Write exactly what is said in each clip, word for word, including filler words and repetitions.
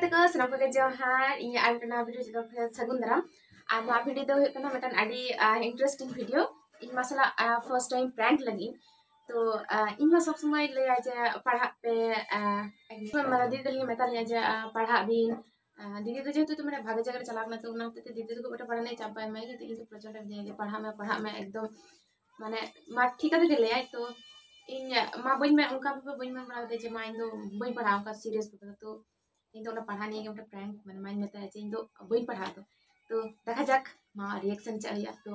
ᱛᱟᱠᱚ ᱥᱟᱱᱟᱢ ᱠᱚᱜᱮ ᱡᱚᱦᱟᱨ, ᱤᱧᱟᱹᱜ ᱟᱨ ᱢᱤᱫᱴᱟᱝ ᱱᱟᱣᱟ video ᱪᱮᱛᱟᱱ ᱨᱮ ᱥᱟᱹᱜᱩᱱ ᱫᱟᱨᱟᱢ᱾ ᱟᱨ ᱱᱚᱣᱟ video ᱫᱚ ᱦᱩᱭᱩᱜ ᱠᱟᱱᱟ ᱢᱤᱫᱴᱟᱝ ᱟᱹᱰᱤ, ᱟᱸ, interesting video᱾ ᱤᱧ ᱢᱟ ᱥᱟᱞᱟᱜ, ᱟᱸ, first time prank ᱞᱟᱹᱜᱤᱫ᱾ ᱛᱚ, ᱟᱸ, ᱤᱧ ᱢᱟ ᱥᱚᱵ ᱥᱚᱢᱚᱭ ᱞᱟᱹᱭᱟ ᱡᱮ ᱯᱟᱲᱦᱟᱜ ᱯᱮ, ᱟᱸ, ᱢᱟᱱᱮ ᱫᱤᱫᱤ ᱛᱟᱹᱞᱤᱧ ᱢᱮᱛᱟ ᱞᱤᱧᱟ ᱡᱮ, ᱟᱸ, ᱯᱟᱲᱦᱟᱜ ᱵᱤᱱ᱾ ᱟᱸ, ᱫᱤᱫᱤ ᱫᱚ ᱡᱮᱦᱮᱛᱩ ᱢᱟᱱᱮ ᱵᱷᱟᱜᱮ ᱡᱟᱭᱜᱟ ᱨᱮ ᱪᱟᱞᱟᱣ ᱠᱟᱱᱟ, ᱛᱚ ᱚᱱᱟ ᱦᱚᱛᱮᱡ ᱛᱮ ᱫᱤᱫᱤ ᱫᱚ ᱠᱷᱩᱵ ᱮᱠᱴᱟ ᱯᱟᱲᱦᱟᱜ ᱨᱮᱱᱟᱜ ᱪᱟᱯ ᱵᱟᱭ ᱮᱢᱟᱭ, ᱠᱤᱱᱛᱩ ᱤᱧ ᱫᱚ ᱯᱨᱚᱪᱚᱱᱰ ᱢᱮᱛᱟᱹᱧᱟ ᱡᱮ ᱯᱟᱲᱦᱟᱜ ᱢᱮ, ᱯᱟᱲᱦᱟᱜ ᱢᱮ, ᱮᱠᱫᱚᱢ ᱢᱟᱱᱮ ᱢᱟ ᱴᱷᱤᱠ ᱠᱟᱛᱷᱟ ᱜᱮ ᱞᱟᱹᱭᱟᱭ᱾ ᱛᱚ ᱤᱧ ᱢᱟ ᱵᱟᱹᱧ ᱢᱮ-, ᱚᱱᱠᱟ ᱵᱷᱟᱵᱮ ᱵᱟᱹᱧ ᱢᱮᱱ ᱵᱟᱲᱟ ᱠᱟᱫᱮᱭᱟ ᱡᱮ ᱢᱟ ᱤᱧ ᱫᱚ ᱵᱟᱹᱧ ᱯᱟᱲᱦᱟᱜᱼᱟ ᱚᱱᱠᱟ serious ᱠᱟᱛᱮ ᱫᱚ᱾ ᱛᱚ ᱤᱧ ᱫᱚ ᱚᱱᱟ ᱯᱟᱲᱦᱟᱣ ᱱᱤᱭᱮ ᱜᱮ ᱢᱤᱫᱴᱮᱱ prank, ᱢᱟᱱᱮ ᱢᱟᱧ ᱢᱮᱛᱟᱭᱟ ᱡᱮ ᱤᱧ ᱫᱚ ᱵᱟᱹᱧ ᱯᱟᱲᱦᱟᱜᱼᱟ᱾ ᱛᱚ, ᱛᱚ ᱫᱮᱠᱷᱟ ᱡᱟᱠ ᱢᱟ reaction ᱪᱮᱫ ᱦᱩᱭᱩᱜᱼᱟ᱾ ᱛᱚ,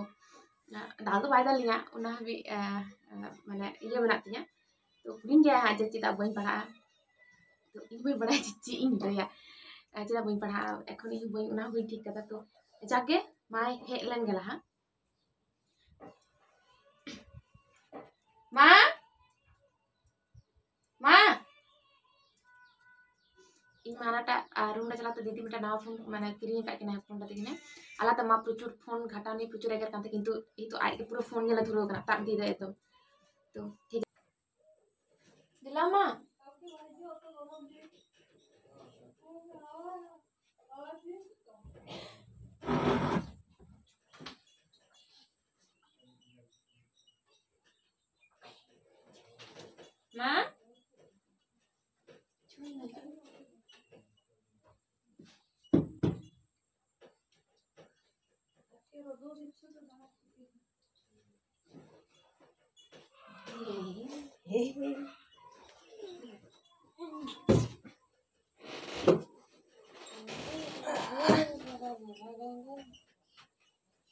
ᱟᱸ, ᱫᱟᱞ ᱫᱚ ᱵᱟᱭ ᱫᱟᱞ ᱞᱤᱧᱟ, ᱚᱱᱟ ᱦᱟᱹᱵᱤᱡ, ᱟᱸ, ᱟᱸ, ᱢᱟᱱᱮ ᱤᱭᱟᱹ ᱢᱮᱱᱟᱜ ᱛᱤᱧᱟ᱾ ᱛᱚ ᱠᱩᱞᱤᱧ ᱜᱮᱭᱟ ᱦᱟᱸᱜ ᱡᱮ ᱪᱮᱫᱟᱜ ᱵᱟᱹᱧ ᱯᱟᱲᱦᱟᱜᱼᱟ᱾ ᱛᱚ ᱤᱧ ᱵᱟᱹᱧ ᱵᱟᱲᱟᱭᱟ ᱡᱮ ᱪᱮᱫ ᱤᱧ ᱞᱟᱹᱭᱟ, ᱟᱨ ᱪᱮᱫᱟᱜ ᱵᱟᱹᱧ ᱯᱟᱲᱦᱟᱜᱼᱟ, ᱮᱠᱷᱚᱱ ᱤᱧ ᱵᱟᱹᱧ, ᱚᱱᱟ ᱦᱚᱸ ᱵᱟᱹᱧ ᱴᱷᱤᱠ ᱠᱟᱫᱟ᱾ ᱛᱚ ᱡᱟᱠ ᱜᱮ ᱢᱟᱭ ᱦᱮᱡ ᱞᱮᱱ ᱜᱮ ᱞᱟᱦᱟ᱾ ᱢᱟ, ᱢᱟ, ᱤᱧ ᱢᱟ ᱦᱟᱱᱟᱴᱟᱜ, ᱟᱨ, room ᱨᱮ ᱪᱟᱞᱟᱣ ᱛᱮ ᱫᱤᱫᱤ ᱢᱤᱫᱴᱟᱝ ᱱᱟᱣᱟ phone, ᱢᱟᱱᱮ, ᱠᱤᱨᱤᱧ ᱟᱠᱟᱫ ᱠᱤᱱᱟᱭ, phone ᱠᱟᱛᱮ ᱠᱤᱱᱟᱭ᱾ ᱟᱞᱟᱛᱮ ᱢᱟ ᱯᱨᱚᱪᱩᱨ phone ᱜᱷᱟᱴᱟᱣ ᱱᱤᱭᱮ ᱯᱨᱚᱪᱩᱨ ᱮᱜᱮᱨ ᱠᱟᱱ ᱛᱟᱦᱮᱸ, ᱠᱤᱱᱛᱩ ᱱᱤᱛᱚᱜ ᱟᱡ ᱜᱮ ᱯᱩᱨᱟᱹ phone ᱧᱮᱞᱮ ᱫᱷᱩᱨᱟᱹᱣ ᱠᱟᱱᱟ, ᱛᱟᱵ ᱤᱫᱤᱭᱮᱫᱟᱭ ᱮᱠᱫᱚᱢ᱾ ᱛᱚ ᱴᱷᱤᱠ ᱫᱮᱞᱟ ᱢᱟ᱾ ᱢᱟ᱾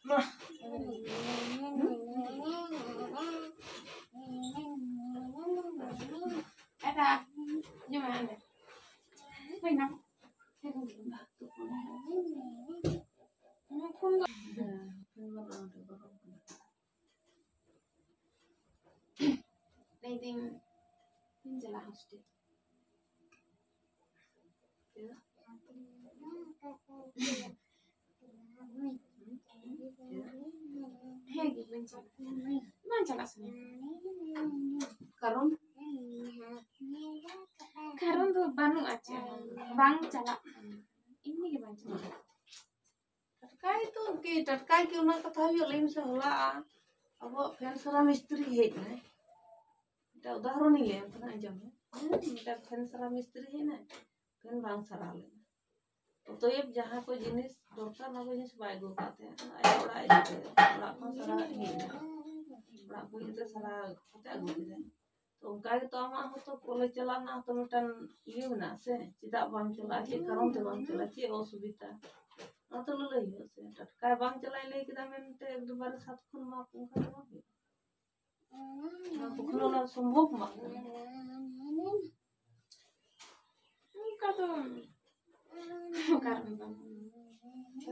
ᱢᱟ᱾ ᱴᱟᱴᱟ᱾ ᱡᱚᱢᱟᱭ ᱟᱞᱮ᱾ ᱦᱩᱭᱱᱟ᱾ ᱯᱷᱳᱱ ᱫᱚ᱾ ᱞᱟᱹᱭᱫᱟᱹᱧ, ᱤᱧ ᱪᱟᱞᱟᱜ hostel᱾ ᱦᱮᱸ ᱜᱮ, ᱵᱟᱹᱧ ᱪᱟᱞᱟᱜ᱾ ᱵᱟᱝ ᱪᱟᱞᱟᱜ ᱥᱟᱱᱟᱧᱟ᱾ ᱠᱟᱨᱚᱱ? ᱠᱟᱨᱚᱱ ᱫᱚ ᱵᱟᱹᱱᱩᱜᱼᱟ ᱪᱮᱫ ᱦᱚᱸ᱾ ᱵᱟᱝ ᱪᱟᱞᱟᱜ᱾ ᱴᱟᱴᱠᱟᱭ ᱛᱚ ᱠᱤ, ᱴᱟᱴᱠᱟᱭ ᱠᱤ ᱚᱱᱟ ᱠᱟᱛᱷᱟ ᱦᱩᱭᱩᱜ? ᱞᱟᱹᱭ ᱢᱮᱥᱮ, ᱦᱚᱞᱟ ᱟᱵᱚᱣᱟᱜ ᱯᱷᱮᱱ ᱥᱟᱨᱟ ᱢᱤᱥᱛᱨᱤ ᱦᱮᱡ ᱮᱱᱟᱭ᱾ ᱢᱤᱫᱴᱟᱝ ᱩᱫᱟᱦᱚᱨᱚᱱᱤᱧ ᱞᱟᱹᱭᱟᱢ ᱠᱟᱱᱟ, ᱟᱸᱡᱚᱢ ᱢᱮ᱾ ᱢᱤᱫᱴᱟᱝ ᱯᱷᱮᱱ ᱥᱟᱨᱟ ᱢᱤᱥᱛᱨᱤ ᱦᱮᱡ ᱮᱱᱟᱭ, ᱯᱷᱮᱱ ᱵᱟᱝ ᱥᱟᱨᱟᱣ ᱞᱮᱱᱟ᱾ ᱚᱛᱚᱭᱮᱵ ᱡᱟᱦᱟᱸ ᱠᱚ ᱡᱤᱱᱤᱥ ᱫᱚᱨᱠᱟᱨ, ᱚᱱᱟ ᱠᱚ ᱡᱤᱱᱤᱥ ᱵᱟᱭ ᱟᱹᱜᱩ ᱟᱠᱟᱫ ᱛᱟᱦᱮᱸᱫ, ᱟᱭᱟᱜ ᱚᱲᱟᱜ ᱤᱫᱤ ᱠᱟᱛᱮ ᱚᱲᱟᱜ ᱠᱷᱚᱱ ᱥᱟᱨᱟ ᱦᱮᱡ ᱮᱱᱟ᱾ ᱚᱲᱟᱜ ᱠᱚ ᱤᱫᱤ ᱠᱟᱛᱮ ᱥᱟᱨᱟ ᱠᱟᱛᱮ ᱟᱹᱜᱩ ᱠᱮᱫᱟᱭ᱾ ᱛᱚ ᱚᱱᱠᱟ ᱜᱮᱛᱚ ᱟᱢᱟᱜ ᱦᱚᱸᱛᱚ ᱠᱚᱞᱮᱡᱽ ᱪᱟᱞᱟᱜ ᱨᱮᱱᱟᱜ ᱦᱚᱸᱛᱚ ᱢᱤᱫᱴᱟᱝ ᱤᱭᱟᱹ ᱢᱮᱱᱟᱜᱼᱟ ᱥᱮ, ᱪᱮᱫᱟᱜ ᱵᱟᱢ ᱪᱟᱞᱟᱜᱼᱟ, ᱪᱮᱫ ᱠᱟᱨᱚᱱ ᱛᱮ ᱵᱟᱢ ᱪᱟᱞᱟᱜᱼᱟ, ᱪᱮᱫ ᱚᱥᱩᱵᱤᱫᱷᱟ, ᱚᱱᱟ ᱛᱚ ᱞᱟᱹᱞᱟᱹᱭ ᱦᱩᱭᱩᱜᱼᱟ ᱥᱮ᱾ ᱴᱟᱴᱠᱟ ᱵᱟᱝ ᱪᱟᱞᱟᱜ ᱤᱧ ᱞᱟᱹᱭ ᱠᱮᱫᱟ ᱢᱮᱱᱛᱮ ᱮᱠᱫᱚᱢ ᱵᱟᱨᱮ ᱥᱟᱛ ᱠᱷᱚᱱ ᱢᱟᱯ ᱚᱱᱠᱟ ᱫᱚ ᱵᱟᱝ ᱦᱩᱭᱩᱜᱼᱟ᱾ ᱚᱱᱟ ᱠᱚ ᱠᱷᱩᱞᱟᱹᱣ ᱚᱱᱟ ᱥᱚᱢᱵᱷᱚᱵ ᱵᱟᱝ ᱠᱟᱱᱟ᱾ ᱚᱱᱠᱟ ᱫᱚ ᱠᱟᱨᱚᱱ ᱵᱟᱝ᱾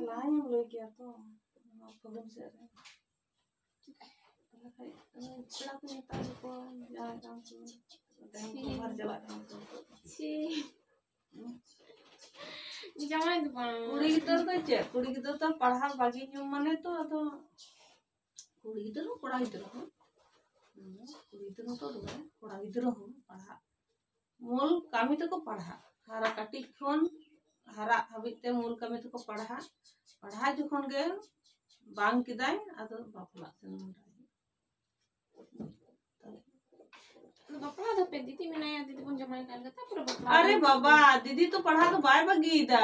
ᱞᱟᱦᱟ ᱧᱚᱜ ᱞᱟᱹᱭ ᱠᱮᱭᱟ ᱛᱚ, ᱚᱱᱟ ᱯᱷᱟᱹᱜᱩᱱ ᱥᱮᱫ ᱨᱮ᱾ ᱛᱟᱦᱞᱮ ᱠᱷᱟᱡ, ᱯᱮᱲᱟ ᱠᱚ ᱢᱮᱛᱟ ᱠᱚᱣᱟ, ᱡᱟᱶᱟᱭ ᱠᱟᱱ ᱠᱚ, ᱛᱟᱭᱚᱢ ᱠᱚ ᱵᱟᱦᱟᱨ ᱪᱟᱞᱟᱜ ᱠᱟᱱᱟ ᱠᱚ᱾ ᱪᱷᱤ᱾ ᱡᱟᱶᱟᱭ ᱫᱚ ᱵᱟᱝ᱾ ᱠᱩᱲᱤ ᱜᱤᱫᱽᱨᱟᱹ ᱫᱚ ᱪᱮᱫ? ᱠᱩᱲᱤ ᱜᱤᱫᱽᱨᱟᱹ ᱫᱚ ᱯᱟᱲᱦᱟᱣ ᱵᱟᱹᱜᱤ ᱧᱩᱢ ᱢᱟᱱᱮ ᱛᱚ ᱟᱫᱚ ᱠᱩᱲᱤ ᱜᱤᱫᱽᱨᱟᱹ ᱦᱚᱸ ᱠᱚᱲᱟ ᱜᱤᱫᱽᱨᱟᱹ ᱦᱚᱸ, ᱦᱩᱸ, ᱠᱩᱲᱤ ᱜᱤᱫᱽᱨᱟᱹ ᱦᱚᱸ ᱛᱚ ᱫᱚᱢᱮ, ᱠᱚᱲᱟ ᱜᱤᱫᱽᱨᱟᱹ ᱦᱚᱸ ᱯᱟᱲᱦᱟᱜ᱾ ᱢᱩᱞ ᱠᱟᱹᱢᱤ ᱛᱟᱠᱚ ᱯᱟᱲᱦᱟᱜ᱾ ᱦᱟᱨᱟ ᱠᱟᱹᱴᱤᱡ ᱠᱷᱚᱱ ᱦᱟᱨᱟᱜ ᱦᱟᱹᱵᱤᱡ ᱛᱮ ᱢᱩᱞ ᱠᱟᱹᱢᱤ ᱛᱟᱠᱚ ᱯᱟᱲᱦᱟᱜ᱾ ᱯᱟᱲᱦᱟᱣ ᱡᱚᱠᱷᱚᱱ ᱜᱮ ᱵᱟᱝ ᱠᱮᱫᱟᱭ, ᱟᱫᱚ ᱵᱟᱯᱞᱟᱜ ᱥᱮᱱ ᱢᱚᱦᱰᱟᱭ ᱦᱩᱭᱩᱜᱼᱟ᱾ ᱟᱫᱚ ᱵᱟᱯᱞᱟ ᱫᱚ ᱯᱮ ᱫᱤᱫᱤ ᱢᱮᱱᱟᱭᱟ, ᱫᱤᱫᱤ ᱵᱚᱱ ᱡᱟᱶᱟᱭ ᱠᱟᱱ ᱜᱮ, ᱛᱟᱯᱚᱨᱮ ᱵᱟᱯᱞᱟ ᱟᱨᱮ ᱫᱚ ᱵᱟᱵᱟ, ᱫᱤᱫᱤ ᱛᱚ ᱯᱟᱲᱦᱟᱣ ᱫᱚ ᱵᱟᱭ ᱵᱟᱹᱜᱤᱭᱮᱫᱟ᱾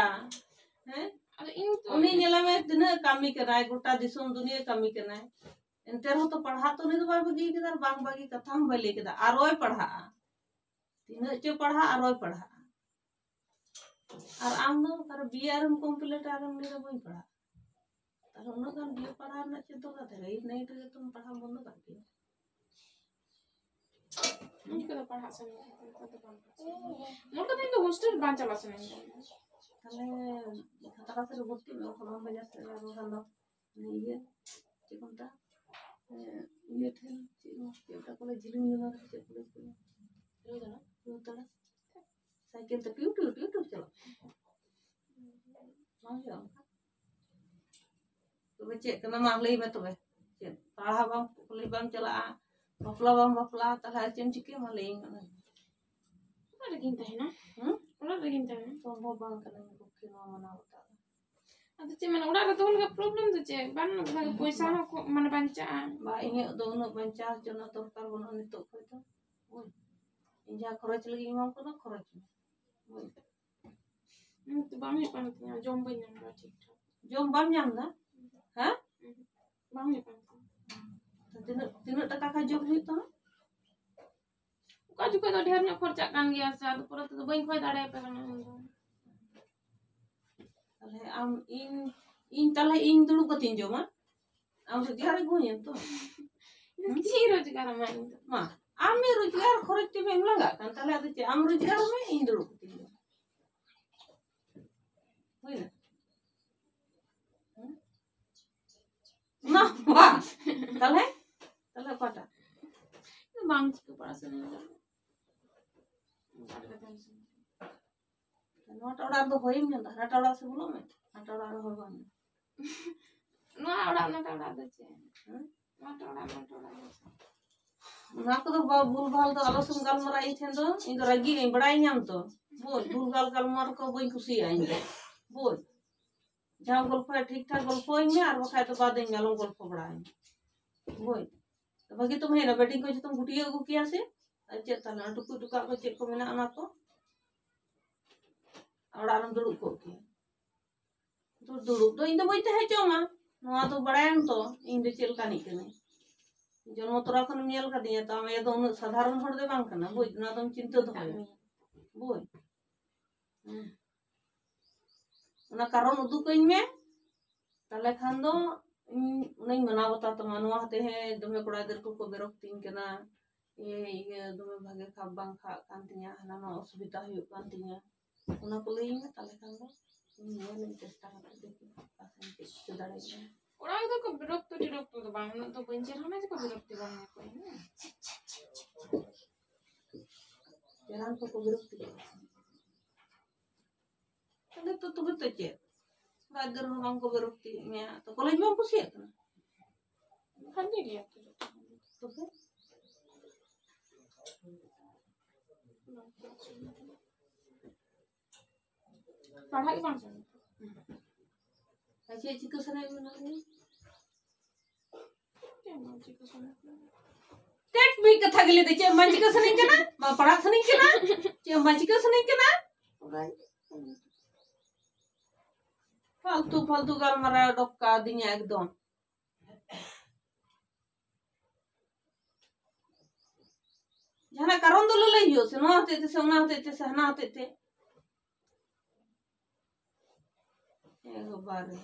ᱦᱮᱸ? ᱟᱫᱚ ᱤᱧ ᱛᱚ ᱩᱱᱤ ᱧᱮᱞᱮ ᱢᱮ, ᱛᱤᱱᱟᱹᱜ ᱠᱟᱹᱢᱤ ᱠᱟᱱᱟᱭ, ᱜᱚᱴᱟ ᱫᱤᱥᱚᱢ ᱫᱩᱱᱤᱭᱟᱹ ᱠᱟᱹᱢᱤ ᱠᱟᱱᱟᱭ᱾ ᱮᱱᱛᱮ ᱨᱮᱦᱚᱸ ᱛᱚ ᱯᱟᱲᱦᱟᱜ ᱛᱚ ᱩᱱᱤ ᱫᱚ ᱵᱟᱭ ᱵᱟᱹᱜᱤ ᱠᱮᱫᱟ, ᱟᱨ ᱵᱟᱝ ᱵᱟᱹᱜᱤ ᱠᱟᱛᱷᱟ ᱦᱚᱸ ᱵᱟᱭ ᱞᱟᱹᱭ ᱠᱮᱫᱟ, ᱟᱨᱚᱭ ᱯᱟᱲᱦᱟᱜᱼᱟ᱾ ᱛᱤᱱᱟᱹᱜ ᱪᱚ ᱯᱟᱲᱦᱟᱜ, ᱟᱨᱚᱭ ᱯᱟᱲᱦᱟᱜᱼᱟ᱾ ᱟᱨ ᱟᱢ ᱫᱚ ᱚᱠᱟᱨᱮ ᱵᱤᱭᱮ ᱟᱨᱮᱢ ᱠᱚᱢᱯᱞᱤᱴᱟ, ᱟᱨᱮᱢ ᱞᱟᱹᱭᱫᱟ ᱵᱟᱹᱧ ᱯᱟᱲᱦᱟᱜ? ᱛᱟᱦᱞᱮ ᱩᱱᱟᱹᱜ ᱜᱟᱱ ᱵᱤᱭᱮ ᱯᱟᱲᱦᱟᱣ ᱨᱮᱱᱟᱜ ᱪᱮᱫ ᱫᱚᱨᱠᱟᱨ ᱛᱟᱦᱮᱸ ᱠᱟᱱᱟ? ᱮᱭᱤᱴ ᱱᱟᱭᱤᱱ ᱨᱮᱜᱮ ᱛᱚᱢ ᱯᱟᱲᱦᱟᱣ ᱵᱚᱱᱫᱚ ᱠᱟᱜ ᱠᱮᱭᱟ᱾ ᱤᱧ ᱠᱚᱫᱚ ᱯᱟᱲᱦᱟᱜ ᱥᱟᱱᱟᱧ ᱠᱟᱱᱟ, ᱱᱮᱛᱟᱨ ᱫᱚ ᱵᱟᱝ ᱯᱟᱲᱦᱟᱜ ᱥᱟᱱᱟᱧ ᱠᱟᱱᱟ᱾ ᱢᱚᱱ ᱠᱟᱛᱮ ᱤᱧ ᱫᱚ ᱦᱳᱥᱴᱮᱞ ᱵᱟᱝ ᱪᱟᱞᱟᱜ ᱥᱟᱱᱟᱧ ᱠᱟᱱᱟ᱾ ᱛᱟᱦᱞᱮ ᱠᱷᱟᱛᱲᱟ ᱥᱮᱫ ᱨᱮ ᱵᱷᱚᱨᱛᱤᱜ ᱢᱮ, ᱵᱟᱠᱷᱟᱱ ᱵᱟᱡᱟᱨ ᱥᱮᱫ ᱨᱮ ᱟᱨ ᱵᱟᱠᱷᱟᱱ ᱫᱚ ᱤᱭᱟᱹ, ᱪᱮᱫ ᱠᱚ ᱢᱮᱛᱟᱜᱼᱟ? ᱮᱸ, ᱤᱭᱟᱹ ᱴᱷᱮᱱ, ᱪᱮᱫ ᱠᱚ, ᱪᱮᱫ ᱚᱠᱟ ᱠᱚᱞᱮᱡᱽ, ᱡᱷᱤᱞᱤᱢᱤᱞᱤ ᱱᱚᱣᱟ ᱪᱮᱫ ᱠᱚᱞᱮᱡᱽ ᱠᱚ? ᱨᱩᱣᱟᱹᱲ ᱫᱟᱲᱮ? ᱥᱟᱭᱠᱮᱞ ᱛᱮ ᱴᱤᱭᱩ ᱴᱤᱭᱩ ᱴᱤᱭᱩ ᱴᱤᱭᱩ ᱪᱟᱞᱟᱜ᱾ ᱵᱟᱝ ᱦᱩᱭᱩᱜᱼᱟ ᱚᱱᱠᱟ? ᱛᱚᱵᱮ ᱪᱮᱫ ᱠᱟᱱᱟ ᱢᱟ ᱞᱟᱹᱭ ᱢᱮ ᱛᱚᱵᱮ? ᱪᱮᱫ ᱯᱟᱲᱦᱟᱣ ᱵᱟᱢ, ᱠᱚᱞᱮᱡᱽ ᱵᱟᱢ ᱪᱟᱞᱟᱜᱼᱟ, ᱵᱟᱯᱞᱟ ᱵᱟᱢ ᱵᱟᱯᱞᱟᱜᱼᱟ, ᱛᱟᱦᱞᱮ ᱟᱨ ᱪᱮᱫ ᱮᱢ ᱪᱤᱠᱟᱹᱭᱟ ᱢᱟ ᱞᱟᱹᱭᱟᱹᱧ ᱢᱮ ᱚᱱᱟ? ᱚᱲᱟᱜ ᱨᱮᱜᱤᱧ ᱛᱟᱦᱮᱱᱟ᱾ ᱦᱩᱸ? ᱚᱲᱟᱜ ᱨᱮᱜᱤᱧ ᱛᱟᱦᱮᱱᱟ᱾ ᱥᱚᱢᱵᱷᱚᱵ ᱵᱟᱝ ᱠᱟᱱᱟ ᱤᱧ ᱯᱚᱠᱠᱷᱮ ᱱᱚᱣᱟ ᱢᱟᱱᱟᱣ ᱵᱟᱛᱟᱣ ᱫᱚ᱾ ᱟᱫᱚ ᱪᱮᱫ ᱢᱮᱱᱟ, ᱚᱲᱟᱜ ᱨᱮ ᱫᱚᱦᱚ ᱞᱮᱠᱷᱟᱱ problem ᱫᱚ ᱪᱮᱫ? ᱵᱟᱝ ᱵᱷᱟᱜᱮ ᱯᱚᱭᱥᱟ ᱦᱚᱸ ᱠᱚ-, ᱢᱟᱱᱮ ᱵᱟᱧᱪᱟᱜᱼᱟ᱾ ᱵᱟ, ᱤᱧᱟᱹᱜ ᱫᱚ ᱩᱱᱟᱹᱜ ᱵᱟᱧᱪᱟᱣ ᱦᱚᱪᱚ ᱨᱮᱱᱟᱜ ᱫᱚᱨᱠᱟᱨ ᱵᱟᱹᱱᱩᱜᱼᱟ ᱱᱤᱛᱚᱜ ᱠᱷᱚᱡ ᱫᱚ᱾ ᱵᱩᱡᱽ? ᱤᱧ ᱡᱟᱦᱟᱸ ᱠᱷᱚᱨᱚᱪ ᱞᱟᱹᱜᱤᱫ ᱤᱧ ᱮᱢᱟᱢ ᱠᱟᱱᱟ, ᱠᱷᱚᱨᱚᱪ ᱢᱮ᱾ ᱵᱩᱡᱽ? ᱦᱩᱸ, ᱛᱚ ᱵᱟᱝ ᱦᱩᱭᱩᱜ ᱠᱟᱱ ᱛᱤᱧᱟᱹ, ᱡᱚᱢ ᱵᱟᱹᱧ ᱧᱟᱢ ᱮᱫᱟ ᱴᱷᱤᱠ ᱴᱷᱟᱠ᱾ ᱡᱚᱢ ᱵᱟᱢ ᱧᱟᱢ ᱮᱫᱟ? ᱦᱮᱸ? ᱩᱸᱦᱩ, ᱵᱟᱝ ᱦᱩᱭᱩᱜ ᱠᱟᱱ ᱛᱤᱧᱟᱹ᱾ ᱛᱚ ᱛᱤᱱᱟᱹᱜ, ᱛᱤᱱᱟᱹᱜ ᱴᱟᱠᱟ ᱠᱷᱟᱡ ᱡᱚᱢ ᱦᱩᱭᱩᱜ ᱛᱟᱢᱟ? ᱚᱠᱟ ᱡᱚᱠᱷᱚᱡ ᱫᱚ ᱰᱷᱮᱨ ᱧᱚᱜ ᱠᱷᱚᱨᱪᱟᱜ ᱠᱟᱱ ᱜᱮᱭᱟ ᱥᱮ, ᱟᱫᱚ ᱯᱚᱨᱮ ᱛᱮᱫᱚ ᱵᱟᱹᱧ ᱠᱷᱚᱭ ᱫᱟᱲᱮᱭᱟᱯᱮ ᱠᱟᱱᱟ ᱤᱧ ᱫᱚ᱾ ᱛᱟᱦᱞᱮ ᱟᱢ, ᱤᱧ, ᱤᱧ, ᱛᱟᱦᱞᱮ ᱤᱧ ᱫᱩᱲᱩᱵ ᱠᱟᱛᱮᱧ ᱡᱚᱢᱟ? ᱟᱢ ᱨᱳᱡᱽᱜᱟᱨ ᱟᱹᱜᱩᱧᱟ ᱛᱚ? ᱦᱩᱸ? ᱪᱮᱫ ᱨᱳᱡᱽᱜᱟᱨ ᱟᱢᱟ ᱤᱧ ᱫᱚ? ᱢᱟ, ᱟᱢ ᱨᱳᱡᱽᱜᱟᱨ ᱠᱷᱚᱨᱚᱪ ᱛᱮᱢ ᱞᱟᱸᱜᱟᱜ ᱠᱟᱱ, ᱛᱟᱦᱞᱮ ᱟᱫᱚ ᱪᱮᱫ? ᱟᱢ ᱨᱳᱡᱽᱜᱟᱨ ᱢᱮ, ᱤᱧ ᱫᱩᱲᱩᱵ ᱠᱟᱛᱮᱧ ᱡᱚᱢᱟ᱾ ᱦᱩᱭᱱᱟ? ᱦᱩᱸ? ᱚᱱᱟ ᱵᱟᱝ᱾ ᱛᱟᱦᱞᱮ? ᱛᱟᱦᱞᱮ ᱚᱠᱟᱴᱟᱜ? ᱵᱟᱝ ᱪᱤᱠᱟᱹ, ᱯᱟᱲᱟ ᱥᱮᱱ ᱞᱮᱱᱟ᱾ ᱚᱱᱠᱟ ᱞᱮᱠᱟᱛᱮ ᱱᱚᱣᱟᱴᱟᱜ ᱚᱲᱟᱜ ᱨᱮᱫᱚ ᱦᱚᱭᱮᱢ ᱧᱟᱢ ᱮᱫᱟ, ᱦᱟᱱᱟᱴᱟᱜ ᱚᱲᱟᱜ ᱥᱮ ᱵᱚᱞᱚᱜ ᱢᱮ, ᱦᱟᱱᱟᱴᱟᱜ ᱚᱲᱟᱜ ᱨᱮ ᱦᱚᱭ ᱵᱟᱝ ᱧᱟᱢ᱾ ᱱᱚᱣᱟ ᱚᱲᱟᱜ, ᱚᱱᱟᱴᱟᱜ ᱚᱲᱟᱜ ᱫᱚ ᱪᱮᱫ? ᱦᱮᱸ? ᱱᱚᱣᱟᱴᱟᱜ ᱚᱲᱟᱜ, ᱚᱱᱟᱴᱟᱜ ᱚᱲᱟᱜ ᱫᱚ ᱪᱮᱫ? ᱚᱱᱟ ᱠᱚᱫᱚ ᱵᱟ-, ᱵᱷᱩᱞ ᱵᱷᱟᱞ ᱫᱚ ᱟᱞᱚ ᱥᱮᱢ ᱜᱟᱞᱢᱟᱨᱟᱜ ᱤᱧ ᱴᱷᱮᱱ ᱫᱚ, ᱤᱧ ᱫᱚ ᱨᱟᱹᱜᱤ ᱟᱹᱧ, ᱵᱟᱲᱟᱭ ᱧᱟᱢ ᱛᱚ᱾ ᱵᱩᱡᱽ, ᱵᱷᱩᱞ ᱵᱷᱟᱞ ᱜᱟᱞᱢᱟᱨᱟᱣ ᱠᱚ ᱵᱟᱹᱧ ᱠᱩᱥᱤᱭᱟᱜᱼᱟ ᱤᱧ ᱫᱚ᱾ ᱵᱩᱡᱽ, ᱡᱟᱦᱟᱸᱢ ᱜᱚᱞᱯᱷᱚᱭᱟ ᱴᱷᱤᱠ ᱴᱷᱟᱠ ᱜᱚᱞᱯᱷᱚᱭᱟᱹᱧ ᱢᱮ, ᱟᱨ ᱵᱟᱠᱷᱟᱡ ᱫᱚ ᱵᱟᱫ ᱟᱹᱧ ᱢᱮ, ᱟᱞᱚᱢ ᱜᱚᱞᱯᱷᱚ ᱵᱟᱲᱟᱭᱟ᱾ ᱵᱩᱡᱽ, ᱵᱷᱟᱹᱜᱤ ᱛᱚᱢ ᱦᱮᱡ ᱮᱱᱟ, ᱵᱮᱰᱤᱝ ᱠᱚ ᱡᱚᱛᱚᱢ ᱜᱩᱴᱭᱟᱹ ᱟᱹᱜᱩ ᱠᱮᱭᱟ ᱥᱮ? ᱟᱨ ᱪᱮᱫ ᱛᱟᱦᱞᱮ, ᱚᱱᱟ ᱴᱩᱠᱩᱡ ᱴᱩᱠᱟᱜ ᱠᱚ ᱪᱮᱫ ᱠᱚ ᱢᱮᱱᱟᱜᱼᱟ ᱚᱱᱟ ᱠᱚ? ᱚᱲᱟᱜ ᱨᱮᱢ ᱫᱩᱲᱩᱵ ᱠᱚᱜ ᱠᱮᱭᱟ᱾ ᱫᱩ-, ᱫᱩᱲᱩᱵ ᱫᱚ ᱤᱧ ᱫᱚ ᱵᱟᱹᱧ ᱛᱟᱦᱮᱸ ᱦᱚᱪᱚᱣᱟᱢᱟ᱾ ᱱᱚᱣᱟ ᱫᱚ ᱵᱟᱲᱟᱭᱟᱢ ᱛᱚ, ᱤᱧ ᱫᱚ ᱪᱮᱫ ᱞᱮᱠᱟᱱᱤᱡ ᱠᱟᱹᱱᱟᱹᱧ᱾ ᱡᱚᱱᱢᱚ ᱛᱚᱨᱟ ᱠᱷᱚᱱᱮᱢ ᱧᱮᱞ ᱠᱟᱫᱤᱧᱟ ᱛᱚ, ᱟᱢ ᱟᱭᱳ ᱫᱚ ᱩᱱᱟᱹᱜ ᱥᱟᱫᱷᱟᱨᱚᱱ ᱦᱚᱲ ᱫᱚ ᱵᱟᱝ ᱠᱟᱱᱟ᱾ ᱵᱩᱡᱽ, ᱱᱚᱣᱟ ᱫᱚᱢ ᱪᱤᱱᱛᱟᱹ ᱫᱚᱦᱚᱭᱟ᱾ ᱵᱩᱡᱽ᱾ ᱦᱩᱸ᱾ ᱚᱱᱟ ᱠᱟᱨᱚᱱ ᱩᱫᱩᱜ ᱟᱹᱧ ᱢᱮ, ᱛᱟᱦᱞᱮ ᱠᱷᱟᱱ ᱫᱚ ᱤᱧ ᱚᱱᱟᱧ ᱢᱟᱱᱟᱣ ᱵᱟᱛᱟᱣ ᱛᱟᱢᱟ᱾ ᱱᱚᱣᱟ ᱦᱚᱛᱮ ᱦᱮᱸ, ᱫᱚᱢᱮ ᱠᱚᱲᱟ ᱜᱤᱫᱟᱹᱨ ᱠᱚᱠᱚ ᱵᱮᱨᱚᱠᱛᱤᱧ ᱠᱟᱱᱟ, ᱤᱭᱟᱹ, ᱤᱭᱟᱹ, ᱫᱚᱢᱮ ᱵᱷᱟᱜᱮ ᱠᱷᱟᱯ ᱵᱟᱝ ᱠᱷᱟᱜ ᱠᱟᱱ ᱛᱤᱧᱟ, ᱦᱟᱱᱟ ᱱᱚᱣᱟ ᱚᱥᱩᱵᱤᱫᱟ ᱦᱩᱭᱩᱜ ᱠᱟᱱ ᱛᱤᱧᱟ, ᱚᱱᱟ ᱠᱚ ᱞᱟᱹᱭᱟᱹᱧ ᱢᱮ᱾ ᱛᱟᱦᱞᱮ ᱠᱷᱟᱱ ᱫᱚ ᱤᱧ ᱧᱮᱞᱟᱹᱧ, ᱪᱮᱥᱴᱟ ᱠᱟᱛᱮ ᱫᱮᱠᱷᱤ ᱚᱠᱟ ᱥᱮᱱ ᱪᱮᱫ ᱪᱤᱠᱟᱹ ᱫᱟᱲᱮᱭᱟᱜ ᱠᱟᱱᱟ᱾ ᱠᱚᱲᱟ ᱜᱤᱫᱽᱨᱟᱹ ᱠᱚ ᱵᱤᱨᱚᱠᱛᱚ ᱴᱤᱨᱚᱠᱛᱚ ᱫᱚ ᱵᱟᱝ, ᱩᱱᱟᱹᱜ ᱫᱚ ᱵᱟᱹᱧ ᱪᱮᱦᱨᱟᱱᱟ ᱡᱮ ᱠᱚ ᱵᱤᱨᱚᱠᱛᱤ ᱵᱟᱝ ᱦᱩᱭ ᱠᱚᱜᱼᱟ, ᱦᱮᱸ᱾ ᱪᱮᱦᱨᱟᱱ ᱠᱚᱠᱚ ᱵᱤᱨᱚᱠᱛᱤ ᱠᱚᱜᱼᱟ᱾ ᱛᱟᱦᱞᱮ ᱛᱚ ᱛᱚᱵᱮ ᱛᱚ ᱪᱮᱫ? ᱚᱲᱟᱜ ᱫᱩᱣᱟᱹᱨ ᱦᱚᱸ ᱵᱟᱝ ᱠᱚ ᱵᱤᱨᱚᱠᱛᱤᱭᱮᱫ ᱢᱮᱭᱟ, ᱛᱚ ᱠᱚᱞᱮᱡᱽ ᱵᱟᱢ ᱠᱩᱥᱤᱭᱟᱜ ᱠᱟᱱᱟ? ᱵᱷᱟᱜᱮ ᱜᱮᱭᱟ ᱛᱚ ᱡᱚᱛᱚ ᱦᱚᱲ ᱜᱮ᱾ ᱛᱚᱵᱮ? ᱯᱟᱲᱦᱟᱜ ᱜᱮ ᱵᱟᱝ ᱥᱟᱱᱟ᱾ ᱟᱨ ᱪᱮᱫ ᱪᱤᱠᱟᱹ ᱥᱟᱱᱟᱭᱮᱫ ᱢᱮᱭᱟ? ᱪᱮᱫ ᱦᱚᱸ ᱵᱟᱝ ᱪᱤᱠᱟᱹ ᱥᱟᱱᱟᱭᱮᱫ ᱢᱮᱭᱟ? ᱴᱮᱴ ᱢᱤᱫ ᱠᱟᱛᱷᱟ ᱜᱮ ᱞᱟᱹᱭ ᱫᱟ, ᱪᱮᱫ ᱦᱚᱸ ᱵᱟᱝ ᱪᱤᱠᱟᱹ ᱥᱟᱱᱟᱧ ᱠᱟᱱᱟ, ᱵᱟᱝ ᱯᱟᱲᱦᱟᱜ ᱥᱟᱱᱟᱧ ᱠᱟᱱᱟ, ᱪᱮᱫ ᱦᱚᱸ ᱵᱟᱝ ᱪᱤᱠᱟᱹ ᱥᱟᱱᱟᱧ ᱠᱟᱱᱟ᱾ ᱯᱷᱟᱞᱛᱩ ᱯᱷᱟᱞᱛᱩ ᱜᱟᱞᱢᱟᱨᱟᱣ ᱚᱰᱚᱠ ᱠᱟᱣᱫᱤᱧᱟ ᱮᱠᱫᱚᱢ᱾ ᱡᱟᱦᱟᱱᱟᱜ ᱠᱟᱨᱚᱱ ᱫᱚ ᱞᱟᱹᱞᱟᱹᱭ ᱦᱩᱭᱩᱜᱼᱟ ᱥᱮ, ᱱᱚᱣᱟ ᱦᱚᱛᱮᱡ ᱛᱮ ᱥᱮ ᱚᱱᱟ ᱦᱚᱛᱮᱡ ᱛᱮ ᱥᱮ ᱦᱟᱱᱟ ᱦᱚᱛᱮᱡ ᱛᱮ᱾ ᱮ ᱵᱟᱵᱟᱨᱮ,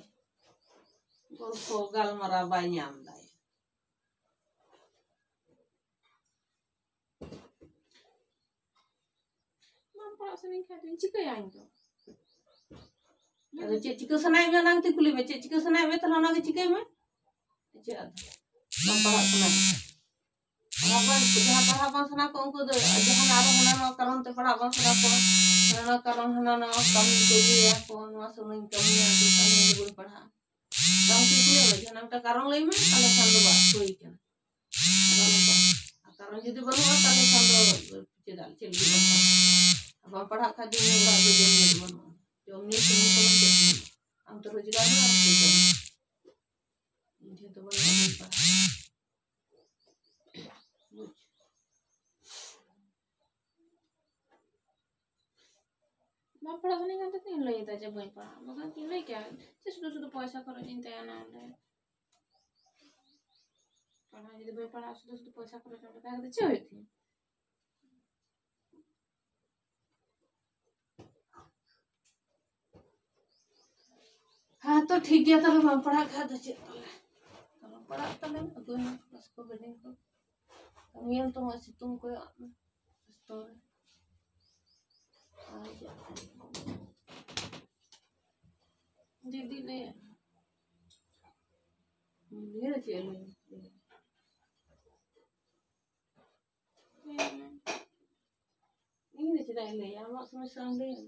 ᱜᱚᱞᱯᱷᱚ ᱜᱟᱞᱢᱟᱨᱟᱣ ᱵᱟᱭ ᱧᱟᱢ ᱫᱟᱭ᱾ ᱵᱟᱝ ᱯᱟᱲᱦᱟᱜ ᱥᱟᱱᱟᱧ ᱠᱷᱟᱡ ᱫᱚᱧ ᱪᱤᱠᱟᱹᱭᱟ ᱤᱧ ᱫᱚ? ᱟᱫᱚ ᱪᱮᱫ ᱪᱤᱠᱟᱹ ᱥᱟᱱᱟᱭᱮᱫ ᱢᱮᱭᱟ, ᱚᱱᱟ ᱜᱮᱛᱚᱧ ᱠᱩᱞᱤ ᱢᱮ, ᱪᱮᱫ ᱪᱤᱠᱟᱹ ᱥᱟᱱᱟᱭᱮᱫ ᱢᱮᱭᱟ, ᱛᱟᱦᱞᱮ ᱚᱱᱟ ᱜᱮ ᱪᱤᱠᱟᱹᱭ ᱢᱮ᱾ ᱪᱮᱫ ᱟᱫᱚ? ᱵᱟᱝ ᱯᱟᱲᱦᱟᱜ ᱥᱟᱱᱟᱭᱮᱫ ᱢᱮᱭᱟ? ᱯᱟᱲᱦᱟᱜ ᱵᱟᱝ, ᱡᱟᱦᱟᱸ ᱯᱟᱲᱦᱟᱜ ᱵᱟᱝ ᱥᱟᱱᱟ ᱠᱚ, ᱩᱱᱠᱩ ᱫᱚ ᱡᱟᱦᱟᱱᱟᱜ ᱟᱨᱚ ᱦᱟᱱᱟ ᱱᱚᱣᱟ ᱠᱟᱨᱚᱱ ᱛᱮ ᱯᱟᱲᱦᱟᱜ ᱵᱟᱝ ᱥᱟᱱᱟ ᱠᱚᱣᱟ᱾ ᱦᱟᱱᱟ ᱱᱚᱣᱟ ᱠᱟᱨᱚᱱ, ᱦᱟᱱᱟ ᱱᱚᱣᱟ ᱠᱟᱹᱢᱤ ᱠᱚ ᱤᱭᱟᱹᱭᱟ ᱠᱚ, ᱱᱚᱣᱟ ᱥᱚᱢᱚᱭ ᱤᱧ ᱠᱟᱹᱢᱤᱭᱟ, ᱟᱫᱚ ᱛᱟᱦᱞᱮ ᱤᱧ ᱫᱚ ᱵᱟᱹᱧ ᱯᱟᱲᱦᱟᱜᱼᱟ᱾ ᱵᱟᱝ ᱪᱮᱫ ᱠᱚ ᱞᱟᱹᱭᱟ, ᱡᱟᱦᱟᱱᱟᱜ ᱢᱤᱫᱴᱟᱝ ᱠᱟᱨᱚᱱ ᱞᱟᱹᱭ ᱢᱮ, ᱛᱟᱦᱞᱮ ᱠᱷᱟᱱ ᱫᱚ ᱵᱟᱥ, ᱦᱩᱭ ᱠᱟᱱᱟ᱾ ᱟᱫᱚ ᱱᱚᱝᱠᱟ, ᱟᱨ ᱠᱟᱨᱚᱱ ᱡᱩᱫᱤ ᱵᱟᱹᱱᱩᱜᱼᱟ, ᱛᱟᱦᱞᱮ ᱠᱷᱟᱱ ᱫᱚ ᱪᱮᱫᱟᱜ, ᱪᱮᱫ ᱞᱟᱹᱜᱤᱫ ᱵᱟᱝ ᱯᱟᱲᱦᱟᱜᱼᱟ? ᱟᱨ ᱵᱟᱢ ᱯᱟᱲᱦᱟᱜ ᱠᱷᱟᱱ ᱫᱚ ᱤᱧ ᱚᱲᱟᱜ ᱨᱮ ᱡᱚᱢ ᱧᱩ ᱫᱚ ᱵᱟᱹᱱᱩᱜᱼᱟ᱾ ᱡᱚᱢ ᱧᱩ ᱥᱩᱢᱩᱝ ᱥᱩᱢᱩᱝ ᱪᱮᱫ ᱦᱚᱸ ᱵᱟᱹᱱᱩᱜᱼᱟ᱾ ᱟᱢ ᱛᱚ ᱨᱳᱡᱽᱜᱟᱨ ᱢᱮ, ᱟᱢ ᱛᱚ ᱡᱚᱢ ᱢᱮ᱾ ᱤᱧ ᱴᱷᱮᱱ ᱫᱚ ᱵᱟᱹᱱᱩᱜᱼᱟ, ᱵᱟᱹᱧ ᱯᱟᱲᱦᱟᱜᱼᱟ᱾ ᱵᱩᱡᱽ᱾ ᱵᱟᱢ ᱯᱟᱲᱦᱟᱜ ᱥᱟᱱᱟᱧ ᱠᱟᱱ ᱛᱮ ᱞᱟᱹᱭ ᱮᱫᱟ ᱡᱮ ᱵᱟᱹᱧ ᱯᱟᱲᱦᱟᱜᱼᱟ, ᱵᱟᱠᱷᱟᱱ ᱠᱤᱱ ᱞᱟᱹᱭ ᱠᱮᱭᱟ ᱡᱮ ᱥᱩᱫᱷᱩ ᱥᱩᱫᱷᱩ ᱯᱚᱭᱥᱟ ᱠᱷᱚᱨᱚᱪ ᱤᱧ ᱛᱟᱦᱮᱱᱟ ᱚᱸᱰᱮ᱾ ᱯᱟᱲᱦᱟᱣ ᱡᱩᱫᱤ ᱵᱟᱹᱧ ᱯᱟᱲᱦᱟᱜᱼᱟ, ᱥᱩᱫᱷᱩ ᱥᱩᱫᱷᱩ ᱯᱚᱭᱥᱟ ᱠᱷᱚᱨᱚᱪ ᱚᱸᱰᱮ ᱛᱟᱦᱮᱸ ᱠᱟᱛᱮ ᱪᱮᱫ ᱦᱩᱭᱩᱜ ᱛᱤᱧᱟ? ᱦᱮᱸ ᱛᱚ ᱴᱷᱤᱠ ᱜᱮᱭᱟ, ᱛᱟᱦᱞᱮ ᱵᱟᱢ ᱯᱟᱲᱦᱟᱜ ᱠᱷᱟᱡ ᱫᱚ ᱪᱮᱫ ᱛᱟᱦᱞᱮ? ᱟᱞᱚᱢ ᱯᱟᱲᱦᱟᱜ ᱛᱟᱞᱮ, ᱟᱹᱜᱩᱭ ᱢᱮ ᱵᱟᱥᱠᱚ ᱵᱤᱞᱤ ᱠᱚ᱾ ᱠᱟᱹᱢᱤᱭᱟᱢ ᱛᱚ, ᱦᱚᱸᱜᱼᱚᱭ ᱥᱤᱛᱩᱝ ᱠᱚᱭᱚᱜ ᱢᱮ, ᱥᱤᱛᱩᱝ ᱨᱮ᱾ ᱟᱨ ᱪᱮᱫ? ᱫᱤᱫᱤ ᱞᱟᱹᱭᱟ᱾ ᱫᱤᱫᱤ ᱫᱚ ᱪᱮᱫ ᱮ ᱞᱟᱹᱭᱟ? ᱤᱧ ᱫᱚ ᱪᱮᱫᱟᱜ ᱤᱧ ᱞᱟᱹᱭᱟ? ᱟᱢᱟᱜ ᱥᱚᱢᱚᱥᱥᱟ ᱟᱢ ᱞᱟᱹᱭᱟ᱾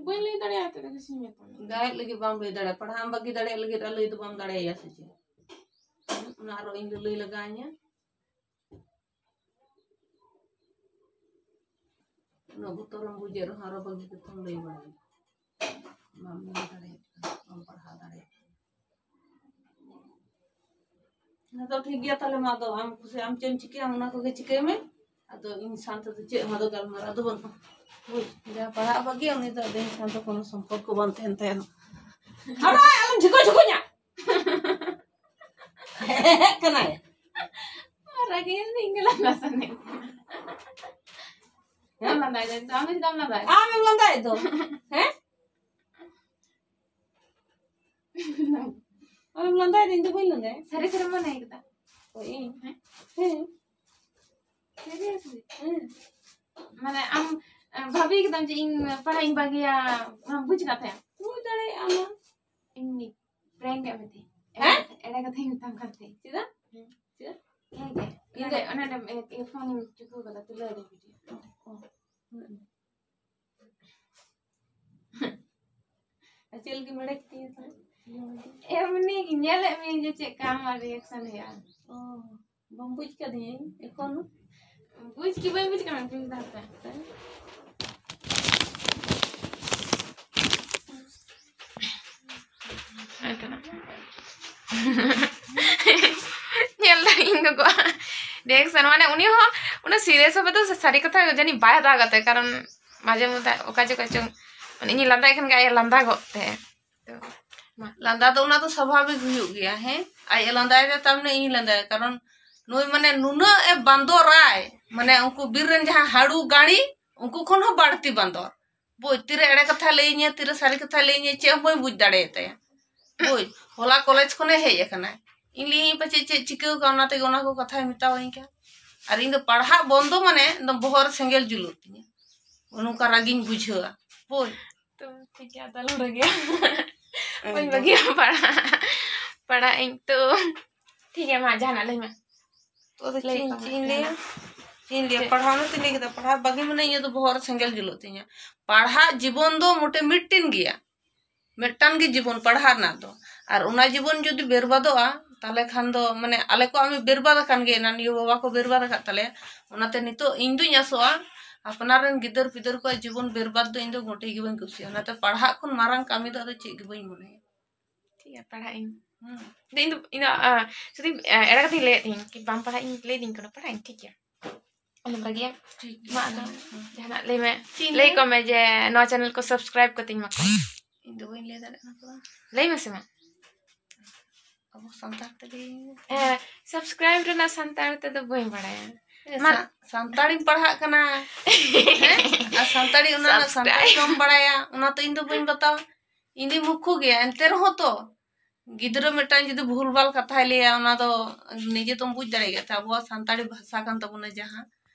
ᱵᱟᱹᱧ ᱞᱟᱹᱭ ᱫᱟᱲᱮᱭᱟᱜᱼᱟ, ᱛᱮ ᱫᱚ ᱠᱤᱪᱷᱩᱧ ᱢᱮᱛᱟᱢᱟ᱾ ᱜᱟᱭᱮᱫ ᱞᱟᱹᱜᱤᱫ ᱵᱟᱢ ᱞᱟᱹᱭ ᱫᱟᱲᱮᱭᱟᱜᱼᱟ, ᱯᱟᱲᱦᱟᱜ ᱮᱢ ᱵᱟᱹᱜᱤ ᱫᱟᱲᱮᱭᱟᱜ ᱞᱟᱹᱜᱤᱫ ᱟᱨ ᱞᱟᱹᱭ ᱫᱚ ᱵᱟᱢ ᱫᱟᱲᱮᱭᱟᱭᱟ ᱥᱮ ᱪᱮᱫ? ᱚᱱᱟ ᱟᱨᱚ ᱤᱧ ᱫᱚ ᱞᱟᱹᱭ ᱞᱟᱜᱟᱣᱤᱧᱟ? ᱩᱱᱟᱹᱜ ᱵᱚᱛᱚᱨᱮᱢ ᱵᱩᱡᱮᱫ ᱨᱮᱦᱚᱸ ᱟᱨᱚ ᱵᱟᱹᱜᱤ ᱠᱟᱛᱷᱟᱢ ᱞᱟᱹᱭ ᱵᱟᱲᱟᱭᱟ᱾ ᱵᱟᱢ ᱧᱮᱞ ᱫᱟᱲᱮᱭᱟᱜ ᱠᱟᱱᱟ, ᱵᱟᱢ ᱯᱟᱲᱦᱟᱣ ᱫᱟᱲᱮᱭᱟᱜ ᱠᱟᱱᱟ᱾ ᱟᱫᱚ ᱴᱷᱤᱠ ᱜᱮᱭᱟ, ᱛᱟᱦᱞᱮ ᱢᱟ ᱟᱫᱚ ᱟᱢ ᱠᱩᱥᱤ, ᱟᱢ ᱪᱮᱫ ᱮᱢ ᱪᱤᱠᱟᱹᱭᱟ ᱚᱱᱟ ᱠᱚᱜᱮ ᱪᱤᱠᱟᱹᱭ ᱢᱮ᱾ ᱟᱫᱚ ᱤᱧ ᱥᱟᱶ ᱛᱮᱫᱚ ᱪᱮᱫ ᱦᱚᱸ ᱟᱫᱚ ᱜᱟᱞᱢᱟᱨᱟᱣ ᱫᱚ ᱵᱟᱹᱱᱩᱜᱼᱟ᱾ ᱵᱩᱡᱽ? ᱡᱟᱦᱟᱸ ᱯᱟᱲᱦᱟᱜ ᱵᱟᱹᱜᱤᱭᱟ ᱩᱱᱤ ᱫᱚ ᱟᱫᱚ ᱤᱧ ᱥᱟᱶ ᱫᱚ ᱠᱳᱱᱳ ᱥᱚᱢᱯᱚᱨᱠᱚ ᱵᱟᱝ ᱛᱟᱦᱮᱱ ᱛᱟᱭᱟ᱾ ᱟᱨ ᱟᱞᱚᱢ ᱡᱷᱤᱠᱚ ᱡᱷᱩᱠᱩᱧᱟ᱾ ᱦᱮᱸ ᱠᱟᱱᱟᱭ᱾ ᱨᱟᱹᱜᱤᱭᱮᱱ ᱛᱤᱧ ᱜᱮ ᱞᱟᱸᱫᱟ ᱥᱟᱱᱟᱧ᱾ ᱦᱮᱸ? ᱞᱟᱸᱫᱟᱭ ᱫᱟᱭ ᱛᱚ, ᱟᱢ ᱪᱮᱫᱟᱜ ᱮᱢ ᱞᱟᱸᱫᱟᱭ ᱫᱟ? ᱟᱢᱮᱢ ᱞᱟᱸᱫᱟᱭᱮᱫ ᱫᱚ᱾ ᱦᱮᱸ? ᱟᱢᱮᱢ ᱞᱟᱸᱫᱟᱭᱮᱫᱟ, ᱤᱧ ᱫᱚ ᱵᱟᱹᱧ ᱞᱟᱸᱫᱟᱭᱟ᱾ ᱥᱟᱹᱨᱤ ᱥᱟᱹᱨᱤ ᱢᱚᱱᱮ ᱠᱮᱫᱟ᱾ ᱚ, ᱤᱧ? ᱦᱮᱸ? ᱦᱮᱸ᱾ Seriously? ᱦᱮᱸ᱾ ᱢᱟᱱᱮ ᱟᱢ, ᱮ, ᱵᱷᱟᱹᱵᱤ ᱠᱮᱫᱟᱢ ᱡᱮ ᱤᱧ ᱯᱟᱲᱦᱟᱜ ᱤᱧ ᱵᱟᱹᱜᱤᱭᱟ, ᱚᱱᱟᱢ ᱵᱩᱡᱽ ᱠᱟᱫ ᱛᱟᱦᱮᱸᱜ? ᱵᱩᱡᱽ ᱫᱟᱲᱮᱭᱟᱜᱼᱟ ᱢᱟ᱾ ᱮᱢᱱᱤ, prank ᱮᱫ ᱢᱮ ᱛᱟᱦᱮᱸᱜ᱾ ᱦᱮᱸ? ᱮᱲᱮ ᱠᱟᱛᱷᱟᱧ ᱢᱮᱛᱟᱢ ᱠᱟᱱ ᱛᱟᱦᱮᱸᱜ᱾ ᱪᱮᱫᱟᱜ? ᱦᱮᱸ᱾ ᱪᱮᱫᱟᱜ? ᱦᱮᱸ ᱜᱮ᱾ ᱤᱧ ᱫᱚ ᱚᱱᱟ, ᱚᱱᱟ, ᱮ, ᱮ, ᱯᱷᱳᱱ ᱤᱧ ᱪᱩᱠᱩ ᱠᱟᱫᱟ, ᱛᱩᱞᱟᱹᱣ ᱫᱟᱹᱧ video᱾ ᱚ, ᱚ᱾ ᱦᱩᱸ᱾ ᱟᱨ ᱪᱮᱫ ᱞᱟᱹᱜᱤᱫ ᱮᱲᱮ ᱠᱤᱫᱤᱧᱟ ᱛᱟᱦᱞᱮ? ᱮᱢᱱᱤ ᱜᱮ ᱧᱮᱞᱮᱫ ᱢᱤᱭᱟᱹᱧ ᱡᱮ ᱪᱮᱫ ᱞᱮᱠᱟ ᱟᱢᱟᱜ reaction ᱦᱩᱭᱩᱜᱼᱟ᱾ ᱚ, ᱵᱟᱢ ᱵᱩᱡᱽ ᱠᱟᱫᱤᱧᱟ ᱤᱧ ᱮᱠᱷᱚᱱ? ᱵᱩᱡᱽ ᱠᱤ ᱵᱟᱹᱧ ᱵᱩᱡᱽ ᱠᱟᱱᱟ, ᱵᱩᱡᱽ ᱫᱟ ᱦᱟᱯᱮ᱾ ᱧᱮᱞ ᱫᱟ ᱤᱧ ᱜᱚᱜᱚ reaction, ᱢᱟᱱᱮ ᱩᱱᱤ ᱦᱚᱸ ᱩᱱᱟᱹᱜ serious ᱵᱷᱟᱵᱮ ᱫᱚ ᱥᱟᱹᱨᱤ ᱠᱟᱛᱷᱟ ᱡᱟᱹᱱᱤᱡ ᱵᱟᱭ ᱦᱟᱛᱟᱣ ᱠᱟᱫ ᱛᱟᱭᱟ, ᱠᱟᱨᱚᱱ ᱢᱟᱡᱷᱮ ᱢᱚᱫᱽᱫᱷᱮ ᱚᱠᱟ ᱡᱚᱠᱷᱚᱡ ᱪᱚᱝ, ᱢᱟᱱᱮ ᱤᱧᱤᱧ ᱞᱟᱸᱫᱟᱭ ᱠᱷᱟᱱ ᱜᱮ ᱟᱡ ᱮ ᱞᱟᱸᱫᱟ ᱜᱚᱫ ᱛᱮ᱾ ᱛᱚ, ᱢᱟ᱾ ᱞᱟᱸᱫᱟ ᱫᱚ ᱚᱱᱟ ᱫᱚ ᱥᱟᱵᱷᱟᱵᱤᱠ ᱦᱩᱭᱩᱜ ᱜᱮᱭᱟ, ᱦᱮᱸ? ᱟᱡ ᱮ ᱞᱟᱸᱫᱟᱭ ᱫᱟ, ᱛᱟᱨ ᱢᱟᱱᱮ ᱤᱧ ᱞᱟᱸᱫᱟᱭᱟ, ᱠᱟᱨᱚᱱ ᱱᱩᱭ ᱢᱟᱱᱮ ᱱᱩᱱᱟᱹᱜ ᱮ ᱵᱟᱸᱫᱚᱨᱟᱭ, ᱢᱟᱱᱮ ᱩᱱᱠᱩ ᱵᱤᱨ ᱨᱮᱱ ᱡᱟᱦᱟᱸ ᱦᱟᱹᱲᱩ ᱜᱟᱹᱲᱤ, ᱩᱱᱠᱩ ᱠᱷᱚᱱ ᱦᱚᱸ ᱵᱟᱹᱲᱛᱤ ᱵᱟᱸᱫᱚᱨ᱾ ᱵᱩᱡᱽ, ᱛᱤᱨᱮ ᱮᱲᱮ ᱠᱟᱛᱷᱟ ᱞᱟᱹᱭᱟᱹᱧᱟ, ᱛᱤᱨᱮ ᱥᱟᱹᱨᱤ ᱠᱟᱛᱷᱟ ᱞᱟᱹᱭᱟᱹᱧᱟ, ᱪᱮᱫ ᱦᱚᱸ ᱵᱟᱹᱧ ᱵᱩᱡᱽ ᱫᱟᱲᱮᱭᱟᱛᱟᱭᱟ᱾ ᱵᱩᱡᱽ, ᱦᱚᱞᱟ ᱠᱚᱞᱮᱡᱽ ᱠᱷᱚᱱᱮ ᱦᱮᱡ ᱟᱠᱟᱱᱟᱭ᱾ ᱤᱧ ᱞᱟᱹᱭᱟᱹᱧ ᱯᱟᱪᱮᱫ ᱪᱮᱫ ᱪᱤᱠᱟᱹᱣ ᱠᱟᱱᱟ, ᱚᱱᱟ ᱛᱮᱜᱮ ᱚᱱᱟ ᱠᱚ ᱠᱟᱛᱷᱟᱭ ᱢᱮᱛᱟᱣᱟᱹᱧ ᱠᱟᱱᱟ᱾ ᱟᱨ ᱤᱧ ᱫᱚ ᱯᱟᱲᱦᱟᱜ ᱵᱚᱱᱫᱚ ᱢᱟᱱᱮ ᱮᱠᱫᱚᱢ ᱵᱚᱦᱚᱜ ᱨᱮ ᱥᱮᱸᱜᱮᱞ ᱡᱩᱞᱩᱜ ᱛᱤᱧᱟᱹ, ᱱᱚᱝᱠᱟ ᱨᱟᱹᱜᱤᱧ ᱵᱩᱡᱷᱟᱹᱣᱟ᱾ ᱵᱩᱡᱽ᱾ ᱛᱚ ᱴᱷᱤᱠ ᱜᱮᱭᱟ, ᱟᱫᱚ ᱟᱞᱚᱢ ᱨᱟᱹᱜᱤᱭᱟ᱾ ᱵᱟᱹᱧ ᱮᱠᱫᱚᱢ᱾ ᱵᱟᱹᱜᱤᱭᱟ ᱯᱟᱲᱦᱟᱜ᱾ ᱯᱟᱲᱦᱟᱜ ᱤᱧ ᱛᱚ᱾ ᱴᱷᱤᱠ ᱜᱮᱭᱟ, ᱢᱟ ᱡᱟᱦᱟᱱᱟᱜ ᱞᱟᱹᱭ ᱢᱮ᱾ ᱛᱚ ᱟᱫᱚ ᱞᱟᱹᱭ ᱪᱮᱫ ᱤᱧ, ᱠᱚᱢᱮ ᱪᱮᱫ ᱤᱧ ᱞᱟᱹᱭᱟ? ᱡᱟᱦᱟᱱᱟᱜ᱾ ᱪᱮᱫ ᱤᱧ ᱞᱟᱹᱭᱟ? ᱪᱮᱫ? ᱯᱟᱲᱦᱟᱣ ᱚᱱᱟᱛᱮᱧ ᱞᱟᱹᱭ ᱠᱮᱫᱟ, ᱯᱟᱲᱦᱟᱣ ᱵᱟᱹᱜᱤ ᱢᱟᱱᱮ ᱤᱧᱟᱹᱜ ᱫᱚ ᱵᱚᱦᱚᱜ ᱨᱮ ᱥᱮᱸᱜᱮᱞ ᱡᱩᱞᱩᱜ ᱛᱤᱧᱟᱹ᱾ ᱯᱟᱲᱦᱟᱜ ᱡᱤᱵᱚᱱ ᱫᱚ ᱢᱚᱴᱮ ᱢᱤᱫᱴᱮᱱ ᱜᱮᱭᱟ, ᱢᱤᱫᱴᱟᱝ ᱜᱮ ᱡᱤᱵᱚᱱ ᱯᱟᱲᱦᱟᱜ ᱨᱮᱱᱟᱜ ᱫᱚ᱾ ᱟᱨ ᱚᱱᱟ ᱡᱤᱵᱚᱱ ᱡᱩᱫᱤ ᱵᱮᱨᱵᱟᱫᱚᱜᱼᱟ, ᱛᱟᱦᱞᱮ ᱠᱷᱟᱱ ᱫᱚ ᱢᱟᱱᱮ ᱟᱞᱮ ᱠᱚᱣᱟᱜ ᱢᱤᱫ ᱵᱮᱨᱵᱟᱫ ᱟᱠᱟᱱ ᱜᱮ, ᱮᱱᱟᱱ ᱭᱳ ᱵᱟᱵᱟ ᱠᱚ ᱵᱮᱨᱵᱟᱫ ᱟᱠᱟᱫ ᱛᱟᱞᱮᱭᱟ᱾ ᱚᱱᱟᱛᱮ ᱱᱤᱛᱚᱜ ᱤᱧ ᱫᱩᱧ ᱟᱥᱚᱜᱼᱟ, ᱟᱯᱱᱟᱨ ᱨᱮᱱ ᱜᱤᱫᱟᱹᱨ ᱯᱤᱫᱟᱹᱨ ᱠᱚᱣᱟᱜ ᱡᱤᱵᱚᱱ ᱵᱮᱨᱵᱟᱫ ᱫᱚ ᱤᱧ ᱫᱚ ᱢᱚᱴᱮ ᱜᱮ ᱵᱟᱹᱧ ᱠᱩᱥᱤᱭᱟᱜᱼᱟ᱾ ᱚᱱᱟᱛᱮ ᱯᱟᱲᱦᱟᱜ ᱠᱷᱚᱱ ᱢᱟᱨᱟᱝ ᱠᱟᱹᱢᱤ ᱫᱚ ᱟᱫᱚ ᱪᱮᱫ ᱜᱮ ᱵᱟᱹᱧ ᱢᱚᱱᱮᱭᱟ᱾ ᱴᱷᱤᱠ ᱜᱮᱭᱟ, ᱯᱟᱲᱦᱟᱜ ᱤᱧ᱾ ᱦᱩᱸ᱾ ᱤᱧ ᱫᱚ, ᱤᱧ ᱫᱚ, ᱟ, ᱥᱩᱫᱷᱩ, ᱟ, ᱮᱲᱮ ᱠᱟᱛᱷᱟᱧ ᱞᱟᱹᱭᱮᱫ ᱛᱟᱦᱮᱸᱧ ᱠᱤ ᱵᱟᱢ ᱯᱟᱲᱦᱟᱜ ᱤᱧ ᱞᱟᱹᱭ ᱫᱤᱧ ᱠᱟᱱᱟ, ᱯᱟᱲᱦᱟᱜ ᱤᱧ, ᱴᱷᱤᱠ ᱜᱮᱭᱟ᱾ ᱟᱫᱚ ᱵᱷᱟᱜᱮᱭᱟ᱾ ᱴᱷᱤᱠ ᱢᱟ ᱜᱮᱭᱟ᱾ ᱟᱫᱚ ᱦᱩᱸ᱾ ᱡᱟᱦᱟᱱᱟᱜ ᱞᱟᱹᱭ ᱢᱮ᱾ ᱪᱮᱫ ᱤᱧ ᱞᱟᱹᱭ ᱞᱟᱹᱭᱟ? ᱠᱚ ᱢᱮ ᱡᱮ ᱱᱚᱣᱟ channel ᱠᱚ subscribe ᱠᱟᱹᱛᱤᱧ ᱢᱟᱠᱚ᱾ ᱤᱧ ᱫᱚ ᱵᱟᱹᱧ ᱞᱟᱹᱭ ᱫᱟᱲᱮᱭᱟᱜ ᱠᱟᱱᱟ ᱛᱚ᱾ ᱞᱟᱹᱭ ᱢᱮᱥᱮ ᱢᱟ᱾ ᱟᱵᱚ ᱥᱟᱱᱛᱟᱲ ᱛᱮᱜᱮ᱾ ᱦᱮᱸ, subscribe ᱨᱮᱱᱟᱜ ᱥᱟᱱᱛᱟᱲ ᱛᱮᱫᱚ ᱵᱟᱹᱧ ᱵᱟᱲᱟᱭᱟ᱾ ᱮ, ᱢᱟ᱾ ᱥᱟ-, ᱥᱟᱱᱛᱟᱲᱤᱧ ᱯᱟᱲᱦᱟᱜ ᱠᱟᱱᱟ᱾ ᱦᱮᱸ? ᱟᱨ ᱥᱟᱱᱛᱟᱲᱤ ᱚᱱᱟ ᱨᱮᱱᱟᱜ ᱥᱟᱱᱛᱟᱲᱤ subscribe᱾ ᱵᱟᱢ ᱵᱟᱲᱟᱭᱟ, ᱚᱱᱟ ᱛᱚ ᱤᱧ ᱫᱚ ᱵᱟᱹᱧ ᱵᱟᱛᱟᱣᱟ᱾ ᱤᱧ ᱫᱚᱧ ᱢᱩᱠᱠᱷᱩ ᱜᱮᱭᱟ, ᱮᱱᱛᱮ ᱨᱮᱦᱚᱸ ᱛᱚ ᱜᱤᱫᱽᱨᱟᱹ ᱢᱤᱫᱴᱟᱝ ᱡᱩᱫᱤ ᱵᱷᱩᱞ ᱵᱷᱟᱞ ᱠᱟᱛᱷᱟᱭ ᱞᱟᱹᱭᱟ, ᱚᱱᱟ ᱫᱚ ᱱᱤᱡᱮ ᱛᱚᱢ ᱵᱩᱡᱽ ᱫᱟᱲᱮᱭᱟᱜ ᱜᱮᱭᱟ᱾ ᱟᱵᱚᱣᱟᱜ ᱥᱟᱱᱛᱟᱲᱤ ᱵᱷᱟᱥᱟ ᱠᱟᱱ ᱛᱟᱵᱚᱱᱟ ᱡᱟᱦᱟᱸ,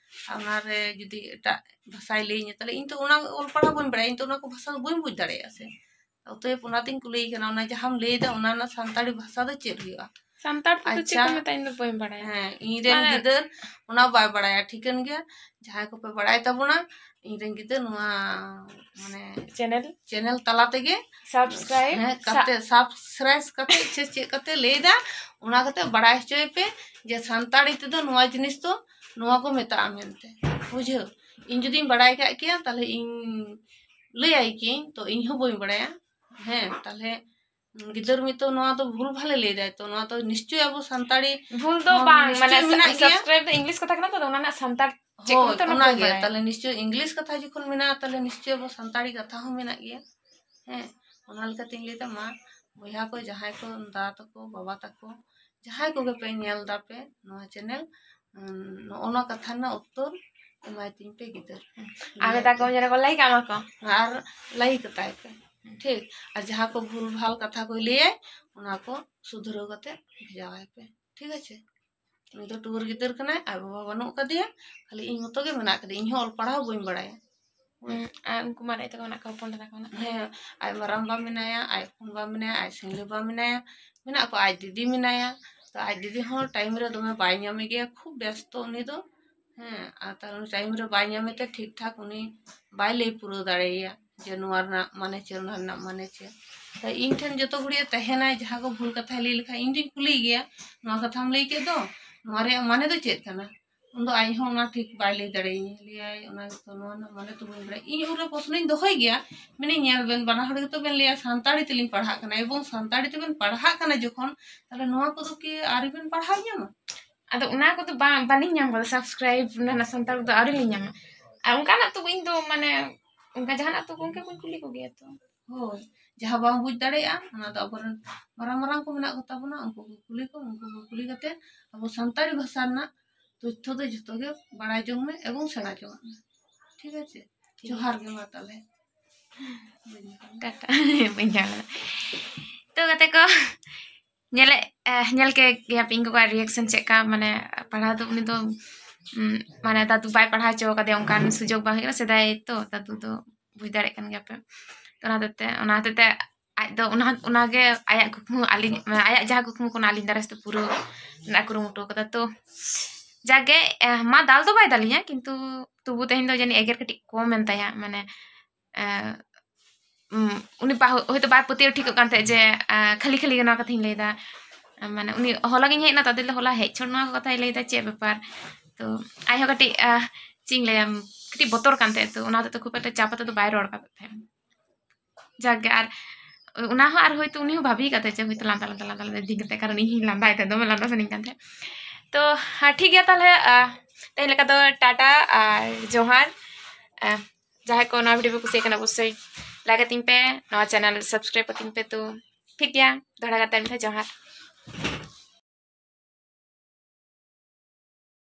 ᱟᱨ ᱚᱱᱟᱨᱮ ᱡᱩᱫᱤ ᱮᱴᱟᱜ ᱵᱷᱟᱥᱟᱭ ᱞᱟᱹᱭᱟᱹᱧᱟ, ᱛᱟᱦᱞᱮ ᱤᱧ ᱛᱚ ᱚᱱᱟ ᱚᱞ ᱯᱟᱲᱦᱟᱣ ᱵᱟᱹᱧ ᱵᱟᱲᱟᱭᱟ, ᱤᱧ ᱛᱚ ᱚᱱᱟ ᱠᱚ ᱵᱷᱟᱥᱟ ᱫᱚ ᱵᱟᱹᱧ ᱵᱩᱡᱽ ᱫᱟᱲᱮᱭᱟᱜᱼᱟ ᱥᱮ᱾ ᱚᱛᱚᱮᱵ ᱚᱱᱟᱛᱤᱧ ᱠᱩᱞᱤᱭᱮ ᱠᱟᱱᱟ, ᱚᱱᱟ ᱡᱟᱦᱟᱸᱢ ᱞᱟᱹᱭᱫᱟ, ᱚᱱᱟ ᱨᱮᱱᱟᱜ ᱥᱟᱱᱛᱟᱲᱤ ᱵᱷᱟᱥᱟ ᱫᱚ ᱪᱮᱫ ᱦᱩᱭᱩᱜᱼᱟ? ᱥᱟᱱᱛᱟᱲ ᱛᱮᱫᱚ ᱪᱮᱫ ᱟᱪᱪᱷᱟ᱾ ᱠᱚ ᱢᱮᱛᱟᱜᱼᱟ? ᱤᱧ ᱫᱚ ᱵᱟᱹᱧ ᱵᱟᱲᱟᱭᱟ᱾ ᱦᱮᱸ, ᱤᱧ ᱨᱮᱱ ᱢᱟᱱᱮ ᱜᱤᱫᱟᱹᱨ ᱚᱱᱟ ᱵᱟᱭ ᱵᱟᱲᱟᱭᱟ, ᱴᱷᱤᱠᱟᱹᱱ ᱜᱮᱭᱟ᱾ ᱡᱟᱦᱟᱸᱭ ᱠᱚᱯᱮ ᱵᱟᱲᱟᱭ ᱛᱟᱵᱚᱱᱟ, ᱤᱧ ᱨᱮᱱ ᱜᱤᱫᱟᱹᱨ ᱱᱚᱣᱟ, ᱢᱟᱱᱮ, channel? channel ᱛᱟᱞᱟ ᱛᱮᱜᱮ subscribe, ᱦᱮᱸ, ᱥᱟ- ᱠᱟᱛᱮ, subscribe ᱠᱟᱛᱮ ᱥᱮ ᱪᱮᱫ ᱠᱟᱛᱮ ᱞᱟᱹᱭᱫᱟ, ᱚᱱᱟ ᱠᱟᱛᱮ ᱵᱟᱲᱟᱭ ᱦᱚᱪᱚᱭᱮ ᱯᱮ ᱡᱮ ᱥᱟᱱᱛᱟᱲᱤ ᱛᱮᱫᱚ ᱱᱚᱣᱟ ᱡᱤᱱᱤᱥ ᱫᱚ ᱱᱚᱣᱟ ᱠᱚ ᱢᱮᱛᱟᱜᱼᱟ ᱢᱮᱱᱛᱮ᱾ ᱵᱩᱡᱷᱟᱹᱣ? ᱤᱧ ᱡᱩᱫᱤᱧ ᱵᱟᱲᱟᱭ ᱠᱟᱜ ᱠᱮᱭᱟ, ᱛᱟᱦᱞᱮ ᱤᱧ ᱞᱟᱹᱭᱟᱭ ᱠᱤᱭᱟᱹᱧ, ᱛᱚ ᱤᱧ ᱦᱚᱸ ᱵᱟᱹᱧ ᱵᱟᱲᱟᱭᱟ᱾ ᱦᱮᱸ, ᱛᱟᱦᱞᱮ ᱜᱤᱫᱟᱹᱨ ᱢᱤᱫ ᱛᱚ ᱱᱚᱣᱟ ᱫᱚ ᱵᱷᱩᱞ ᱵᱷᱟᱞᱮ ᱞᱟᱹᱭ ᱫᱟᱭ, ᱛᱚ ᱱᱚᱣᱟ ᱫᱚ ᱱᱤᱥᱪᱳᱭ ᱟᱵᱚ ᱥᱟᱱᱛᱟᱲᱤ ᱵᱷᱩᱞ ᱫᱚ ᱱᱚᱣᱟ ᱵᱟᱝ, ᱢᱟᱱᱮ ᱱᱤᱥᱪᱳᱭ ᱢᱮᱱᱟᱜ ᱜᱮᱭᱟ᱾ Subscribe ᱫᱚ English ᱠᱟᱛᱷᱟ ᱠᱟᱱᱟ ᱛᱚ, ᱚᱱᱟ ᱨᱮᱱᱟᱜ ᱥᱟᱱᱛᱟᱲ ᱪᱮᱫ ᱠᱚ ᱦᱳᱭ, ᱢᱮᱛᱟᱜᱼᱟ, ᱚᱱᱟ ᱚᱱᱟ ᱵᱟᱹᱧ ᱜᱮ᱾ ᱵᱟᱲᱟᱭᱟ᱾ ᱛᱟᱦᱞᱮ ᱱᱤᱥᱪᱳᱭ English ᱠᱟᱛᱷᱟ ᱡᱚᱠᱷᱚᱱ ᱢᱮᱱᱟᱜᱼᱟ, ᱛᱟᱦᱞᱮ ᱱᱤᱥᱪᱳᱭ ᱟᱵᱚ ᱥᱟᱱᱛᱟᱲᱤ ᱠᱟᱛᱷᱟ ᱦᱚᱸ ᱢᱮᱱᱟᱜ ᱜᱮᱭᱟ᱾ ᱦᱮᱸ, ᱚᱱᱟ ᱞᱮᱠᱟᱛᱤᱧ ᱞᱟᱹᱭᱫᱟ, ᱢᱟ ᱵᱚᱭᱦᱟ ᱠᱚ, ᱡᱟᱦᱟᱸᱭ ᱠᱚ, ᱫᱟᱫᱟ ᱛᱟᱠᱚ, ᱵᱟᱵᱟ ᱛᱟᱠᱚ, ᱡᱟᱦᱟᱸᱭ ᱠᱚᱜᱮ ᱯᱮ ᱧᱮᱞ ᱫᱟᱯᱮ ᱱᱚᱣᱟ channel, ᱩᱸ, ᱱᱚᱜᱼᱚ ᱱᱚᱣᱟ ᱠᱟᱛᱷᱟ ᱨᱮᱱᱟᱜ ᱩᱛᱛᱚᱨ ᱮᱢᱟᱭ ᱛᱤᱧ ᱯᱮ ᱜᱤᱫᱟᱹᱨ᱾ ᱟᱨ ᱢᱮᱛᱟ ᱠᱚᱢ ᱡᱮᱱᱚ ᱠᱚ like ᱟᱢᱟ ᱠᱚ᱾ ᱟᱨ like ᱠᱟᱛᱟᱭ ᱯᱮ᱾ ᱴᱷᱤᱠ᱾ ᱟᱨ ᱡᱟᱦᱟᱸ ᱠᱚ ᱵᱷᱩᱞ ᱵᱷᱟᱞ ᱠᱟᱛᱷᱟ ᱠᱚᱭ ᱞᱟᱹᱭᱟᱭ, ᱚᱱᱟ ᱠᱚ ᱥᱩᱫᱷᱨᱟᱹᱣ ᱠᱟᱛᱮ ᱵᱷᱮᱡᱟᱣᱟᱭ ᱯᱮ᱾ ᱴᱷᱤᱠ ᱟᱪᱷᱮ? ᱩᱱᱤ ᱫᱚ ᱴᱩᱣᱟᱹᱨ ᱜᱤᱫᱟᱹᱨ ᱠᱟᱱᱟᱭ, ᱟᱡ ᱵᱟᱵᱟ ᱵᱟᱹᱱᱩᱜ ᱠᱟᱫᱮᱭᱟ, ᱠᱷᱟᱹᱞᱤ ᱤᱧ ᱢᱚᱛᱚ ᱜᱮ ᱢᱮᱱᱟᱜ ᱠᱟᱫᱮᱭᱟ, ᱤᱧ ᱦᱚᱸ ᱚᱞ ᱯᱟᱲᱦᱟᱣ ᱵᱟᱹᱧ ᱵᱟᱲᱟᱭᱟ᱾ ᱦᱩᱸ, ᱟᱨ ᱩᱱᱠᱩ ᱢᱟᱨᱟᱝ ᱛᱟᱠᱚ ᱢᱮᱱᱟᱜ ᱠᱚᱣᱟ, ᱦᱚᱯᱚᱱ ᱫᱟᱫᱟ ᱠᱚ ᱢᱮᱱᱟᱜ ᱠᱚᱣᱟ᱾ ᱦᱮᱸ, ᱟᱡ ᱢᱟᱨᱟᱝ ᱵᱟ ᱢᱮᱱᱟᱭᱟ, ᱟᱡ ᱦᱚᱯᱚᱱ ᱵᱟ ᱢᱮᱱᱟᱭᱟ, ᱟᱡ ᱥᱤᱝᱞᱤ ᱵᱟ ᱢᱮᱱᱟᱭᱟ, ᱢᱮᱱᱟᱜ ᱠᱚᱣᱟ, ᱟᱡ ᱫᱤᱫᱤ ᱢᱮᱱᱟᱭᱟ᱾ ᱛᱚ ᱟᱡ ᱫᱤᱫᱤ ᱦᱚᱸ time ᱨᱮ ᱫᱚᱢᱮ ᱵᱟᱭ ᱧᱟᱢᱮ ᱜᱮᱭᱟ, ᱠᱷᱩᱵ ᱵᱮᱥᱛᱚ ᱩᱱᱤ ᱫᱚ᱾ ᱦᱮᱸ, ᱟᱨ ᱛᱟᱦᱞᱮ ᱩᱱᱤ time ᱨᱮ ᱵᱟᱭ ᱧᱟᱢᱮ ᱛᱮ ᱴᱷᱤᱠ ᱴᱷᱟᱠ ᱩᱱᱤ ᱵᱟᱭ ᱞᱟᱹᱭ ᱯᱩᱨᱟᱹᱣ ᱫᱟᱲᱮᱭᱟᱭᱟ ᱡᱮ ᱱᱚᱣᱟ ᱨᱮᱱᱟᱜ ᱢᱟᱱᱮ ᱪᱮᱫ, ᱚᱱᱟ ᱨᱮᱱᱟᱜ ᱢᱟᱱᱮ ᱪᱮᱫ᱾ ᱛᱟᱭ ᱤᱧ ᱴᱷᱮᱱ ᱡᱚᱛᱚ ᱜᱷᱩᱲᱤᱭᱮ ᱛᱟᱦᱮᱱᱟᱭ, ᱡᱟᱦᱟᱸ ᱠᱚ ᱵᱷᱩᱞ ᱠᱟᱛᱷᱟᱭ ᱞᱟᱹᱭ ᱞᱮᱠᱷᱟᱱ ᱤᱧ ᱫᱩᱧ ᱠᱩᱞᱤᱭᱮ ᱜᱮᱭᱟ, "ᱱᱚᱣᱟ ᱠᱟᱛᱷᱟᱢ ᱞᱟᱹᱭ ᱠᱮᱫ ᱫᱚ, ᱱᱚᱣᱟ ᱨᱮᱭᱟᱜ ᱢᱟᱱᱮ ᱫᱚ ᱪᱮᱫ ᱠᱟᱱᱟ?" ᱩᱱᱫᱚ ᱟᱡ ᱦᱚᱸ ᱚᱱᱟ ᱴᱷᱤᱠ ᱵᱟᱭ ᱞᱟᱹᱭ ᱫᱟᱲᱮᱭᱟᱹᱧᱟ, ᱞᱟᱹᱭᱟᱭ, "ᱚᱱᱟ ᱜᱮᱛᱚ, ᱱᱚᱣᱟ ᱨᱮᱱᱟᱜ ᱢᱟᱱᱮ ᱛᱚ ᱵᱟᱹᱧ ᱵᱟᱲᱟᱭᱟ᱾" ᱤᱧ ᱩᱱᱨᱮ ᱯᱨᱚᱥᱱᱚᱧ ᱫᱚᱦᱚᱭ ᱜᱮᱭᱟ, ᱢᱮᱱᱟᱹᱧ, "ᱧᱮᱞ ᱵᱮᱱ, ᱵᱟᱱᱟ ᱦᱚᱲ ᱜᱮᱛᱚ ᱵᱮᱱ ᱞᱟᱹᱭᱟ ᱥᱟᱱᱛᱟᱲᱤ ᱛᱮᱞᱤᱧ ᱯᱟᱲᱦᱟᱜ ᱠᱟᱱᱟ, ᱮᱵᱚᱝ ᱥᱟᱱᱛᱟᱲᱤ ᱛᱮᱵᱮᱱ ᱯᱟᱲᱦᱟᱜ ᱠᱟᱱᱟ ᱡᱚᱠᱷᱚᱱ, ᱛᱟᱦᱞᱮ ᱱᱚᱣᱟ ᱠᱚᱫᱚ ᱠᱤ ᱟᱹᱣᱨᱤ ᱵᱮᱱ ᱯᱟᱲᱦᱟᱣ ᱧᱟᱢᱟ?" ᱟᱫᱚ ᱚᱱᱟ ᱠᱚᱫᱚ ᱵᱟᱝ, ᱵᱟᱹᱞᱤᱧ ᱧᱟᱢ ᱠᱟᱫᱟ, subscribe ᱨᱮᱱᱟᱜ ᱥᱟᱱᱛᱟᱲ ᱠᱚᱫᱚ ᱟᱹᱣᱨᱤ ᱞᱤᱧ ᱧᱟᱢᱟ᱾ ᱟᱨ ᱚᱱᱠᱟᱱᱟᱜ ᱛᱚ ᱤᱧ ᱫᱚ ᱢᱟᱱᱮ ᱚᱱᱠᱟ ᱡᱟᱦᱟᱱᱟᱜ ᱛᱚ ᱜᱚᱢᱠᱮ ᱠᱚᱧ ᱠᱩᱞᱤ ᱠᱚᱜᱮᱭᱟ ᱛᱚ᱾ ᱦᱳᱭ, ᱡᱟᱦᱟᱸ ᱵᱟᱢ ᱵᱩᱡᱽ ᱫᱟᱲᱮᱭᱟᱜᱼᱟ, ᱚᱱᱟ ᱫᱚ ᱟᱵᱚᱨᱮᱱ ᱢᱟᱨᱟᱝ ᱢᱟᱨᱟᱝ ᱠᱚ ᱢᱮᱱᱟᱜ ᱠᱚᱛᱟ ᱵᱚᱱᱟ, ᱩᱱᱠᱩ ᱠᱚ ᱠᱩᱞᱤ ᱠᱚ, ᱩᱱᱠᱩ ᱠᱚ ᱠᱩᱞᱤ ᱠᱟᱛᱮ ᱟᱵᱚ ᱥᱟᱱᱛᱟᱲᱤ ᱵᱷᱟᱥᱟ ᱨᱮᱱᱟᱜ ᱛᱚᱛᱛᱷᱚ ᱫᱚ ᱡᱷᱚᱛᱚ ᱜᱮ ᱵᱟᱲᱟᱭ ᱡᱚᱝ ᱢᱮ ᱮᱵᱚᱝ ᱥᱮᱬᱟ ᱡᱚᱝᱟᱜ ᱢᱮ᱾ ᱴᱷᱤᱠ ᱟᱪᱷᱮ? ᱴᱷᱤᱠ᱾ ᱡᱚᱦᱟᱨ ᱜᱮ ᱢᱟ ᱛᱟᱦᱞᱮ᱾ ᱴᱟᱴᱟ᱾ ᱵᱟᱹᱧ ᱧᱟᱢ ᱞᱮᱫᱟ᱾ ᱛᱚ ᱜᱟᱛᱮ ᱠᱚ, ᱧᱮᱞᱮᱫ, ᱮ, ᱧᱮᱞ ᱠᱮᱫ ᱜᱮᱭᱟ ᱯᱮ ᱤᱧ ᱜᱚᱜᱚᱣᱟᱜ reaction ᱪᱮᱫ ᱞᱮᱠᱟ, ᱢᱟᱱᱮ ᱯᱟᱲᱦᱟᱣ ᱫᱚ ᱩᱱᱤ ᱫᱚ, ᱩᱢ, ᱢᱟᱱᱮ ᱫᱟᱫᱩ ᱵᱟᱭ ᱯᱟᱲᱦᱟᱣ ᱦᱚᱪᱚ ᱟᱠᱟᱫᱮᱭᱟ, ᱚᱱᱠᱟᱱ ᱥᱩᱡᱳᱜᱽ ᱵᱟᱝ ᱦᱩᱭ ᱠᱟᱱᱟ᱾ ᱥᱮᱫᱟᱭ ᱛᱚ ᱫᱟᱫᱩ ᱫᱚ ᱵᱩᱡᱽ ᱫᱟᱲᱮᱭᱟᱜ ᱠᱟᱱ ᱜᱮᱭᱟ ᱯᱮ᱾ ᱛᱚ ᱚᱱᱟ ᱦᱚᱛᱮᱡ ᱛᱮ, ᱚᱱᱟ ᱦᱚᱛᱮᱡ ᱛᱮ ᱟᱡ ᱫᱚ ᱚᱱᱟ, ᱚᱱᱟᱜᱮ ᱟᱭᱟᱜ ᱠᱩᱠᱢᱩ ᱟᱹᱞᱤᱧ, ᱢᱟᱱᱮ ᱟᱭᱟᱜ ᱡᱟᱦᱟᱸ ᱠᱩᱠᱢᱩ ᱠᱟᱱᱟ ᱟᱹᱞᱤᱧ ᱫᱟᱨᱟᱭ ᱛᱮ ᱯᱩᱨᱟᱹ ᱨᱮᱱᱟᱜ ᱠᱩᱨᱩᱢᱩᱴᱩ ᱠᱟᱫᱟ᱾ ᱛᱚ ᱡᱟᱜᱮ, ᱮ, ᱢᱟ ᱫᱟᱞ ᱫᱚ ᱵᱟᱭ ᱫᱟᱞᱤᱧᱟ, ᱠᱤᱱᱛᱩ ᱛᱚᱵᱩ ᱛᱮᱦᱮᱧ ᱫᱚ ᱡᱟᱹᱱᱤᱡ ᱮᱜᱮᱨ ᱠᱟᱹᱴᱤᱡ ᱠᱚᱢ ᱮᱱ ᱛᱟᱭᱟ, ᱢᱟᱱᱮ, ᱮ, ᱩᱢ, ᱩᱱᱤ ᱯᱟ-, ᱦᱚᱭᱛᱳ ᱵᱟᱭ ᱯᱟᱹᱛᱭᱟᱹᱣ ᱴᱷᱤᱠᱚᱜ ᱠᱟᱱ ᱛᱟᱦᱮᱸᱫ ᱡᱮ, ᱮ, ᱠᱷᱟᱹᱞᱤ ᱠᱷᱟᱹᱞᱤ ᱜᱮ ᱱᱚᱣᱟ ᱠᱟᱛᱷᱟᱧ ᱞᱟᱹᱭᱫᱟ᱾ ᱮ, ᱢᱟᱱᱮ ᱩᱱᱤ ᱦᱚᱞᱟ ᱜᱤᱧ ᱦᱮᱡ ᱮᱱᱟ, ᱛᱟᱫᱮ ᱦᱚᱞᱟ ᱦᱮᱡ ᱪᱷᱚᱲ ᱱᱚᱣᱟ ᱠᱚ ᱠᱟᱛᱷᱟᱭ ᱞᱟᱹᱭᱫᱟ, ᱪᱮᱫ ᱵᱮᱯᱟᱨ? ᱛᱚ ᱟᱡ ᱦᱚᱸ ᱠᱟᱹᱴᱤᱡ, ᱮ, ᱪᱮᱫ ᱤᱧ ᱞᱟᱹᱭᱟ, ᱠᱟᱹᱴᱤᱡ ᱵᱚᱛᱚᱨ ᱠᱟᱱ ᱛᱟᱦᱮᱸᱫ, ᱛᱚ ᱚᱱᱟ ᱦᱚᱛᱮᱡ ᱛᱮ ᱠᱷᱩᱵ ᱮᱠᱴᱟ ᱪᱟᱯ ᱟᱛᱮ ᱫᱚ ᱵᱟᱭ ᱨᱚᱲ ᱠᱟᱫ ᱛᱟᱦᱮᱸᱫ᱾ ᱡᱟᱜᱮ, ᱟᱨ ᱚᱱᱟ ᱦᱚᱸ ᱟᱨ ᱦᱚᱭᱛᱳ ᱩᱱᱤ ᱦᱚᱸ ᱵᱷᱟᱹᱵᱤ ᱠᱟᱛᱮ ᱡᱮ ᱦᱚᱭᱛᱳ ᱞᱟᱸᱫᱟ, ᱞᱟᱸᱫᱟ, ᱞᱟᱸᱫᱟ, ᱞᱟᱸᱫᱟ ᱤᱫᱤ ᱠᱟᱛᱮ, ᱠᱟᱨᱚᱱ ᱤᱧ ᱦᱚᱸᱧ ᱞᱟᱸᱫᱟᱭ ᱛᱟᱦᱮᱸᱫ, ᱫᱚᱢᱮ ᱞᱟᱸᱫᱟ ᱥᱟᱱᱟᱧ ᱠᱟᱱ ᱛᱟᱦᱮᱸᱫ᱾ ᱛᱚ, ᱦᱮᱸ, ᱴᱷᱤᱠ ᱜᱮᱭᱟ ᱛᱟᱦᱞᱮ, ᱟ, ᱛᱮᱦᱮᱧ ᱞᱮᱠᱟ ᱫᱚ ᱴᱟᱴᱟ ᱟᱨ ᱡᱚᱦᱟᱨ᱾ ᱟ, ᱡᱟᱦᱟᱸᱭ ᱠᱚ ᱱᱚᱣᱟ video ᱯᱮ ᱠᱩᱥᱤᱭᱟᱜ ᱠᱟᱱᱟ, ᱚᱵᱚᱥᱥᱳᱭ like ᱟᱹᱛᱤᱧ ᱯᱮ, ᱱᱚᱣᱟ channel subscribe ᱟᱹᱛᱤᱧ ᱯᱮ᱾ ᱛᱚ, ᱴᱷᱤᱠ ᱜᱮᱭᱟ, ᱫᱚᱦᱲᱟ ᱠᱟᱛᱮ ᱢᱤᱫ ᱫᱷᱟᱣ ᱡᱚᱦᱟᱨ᱾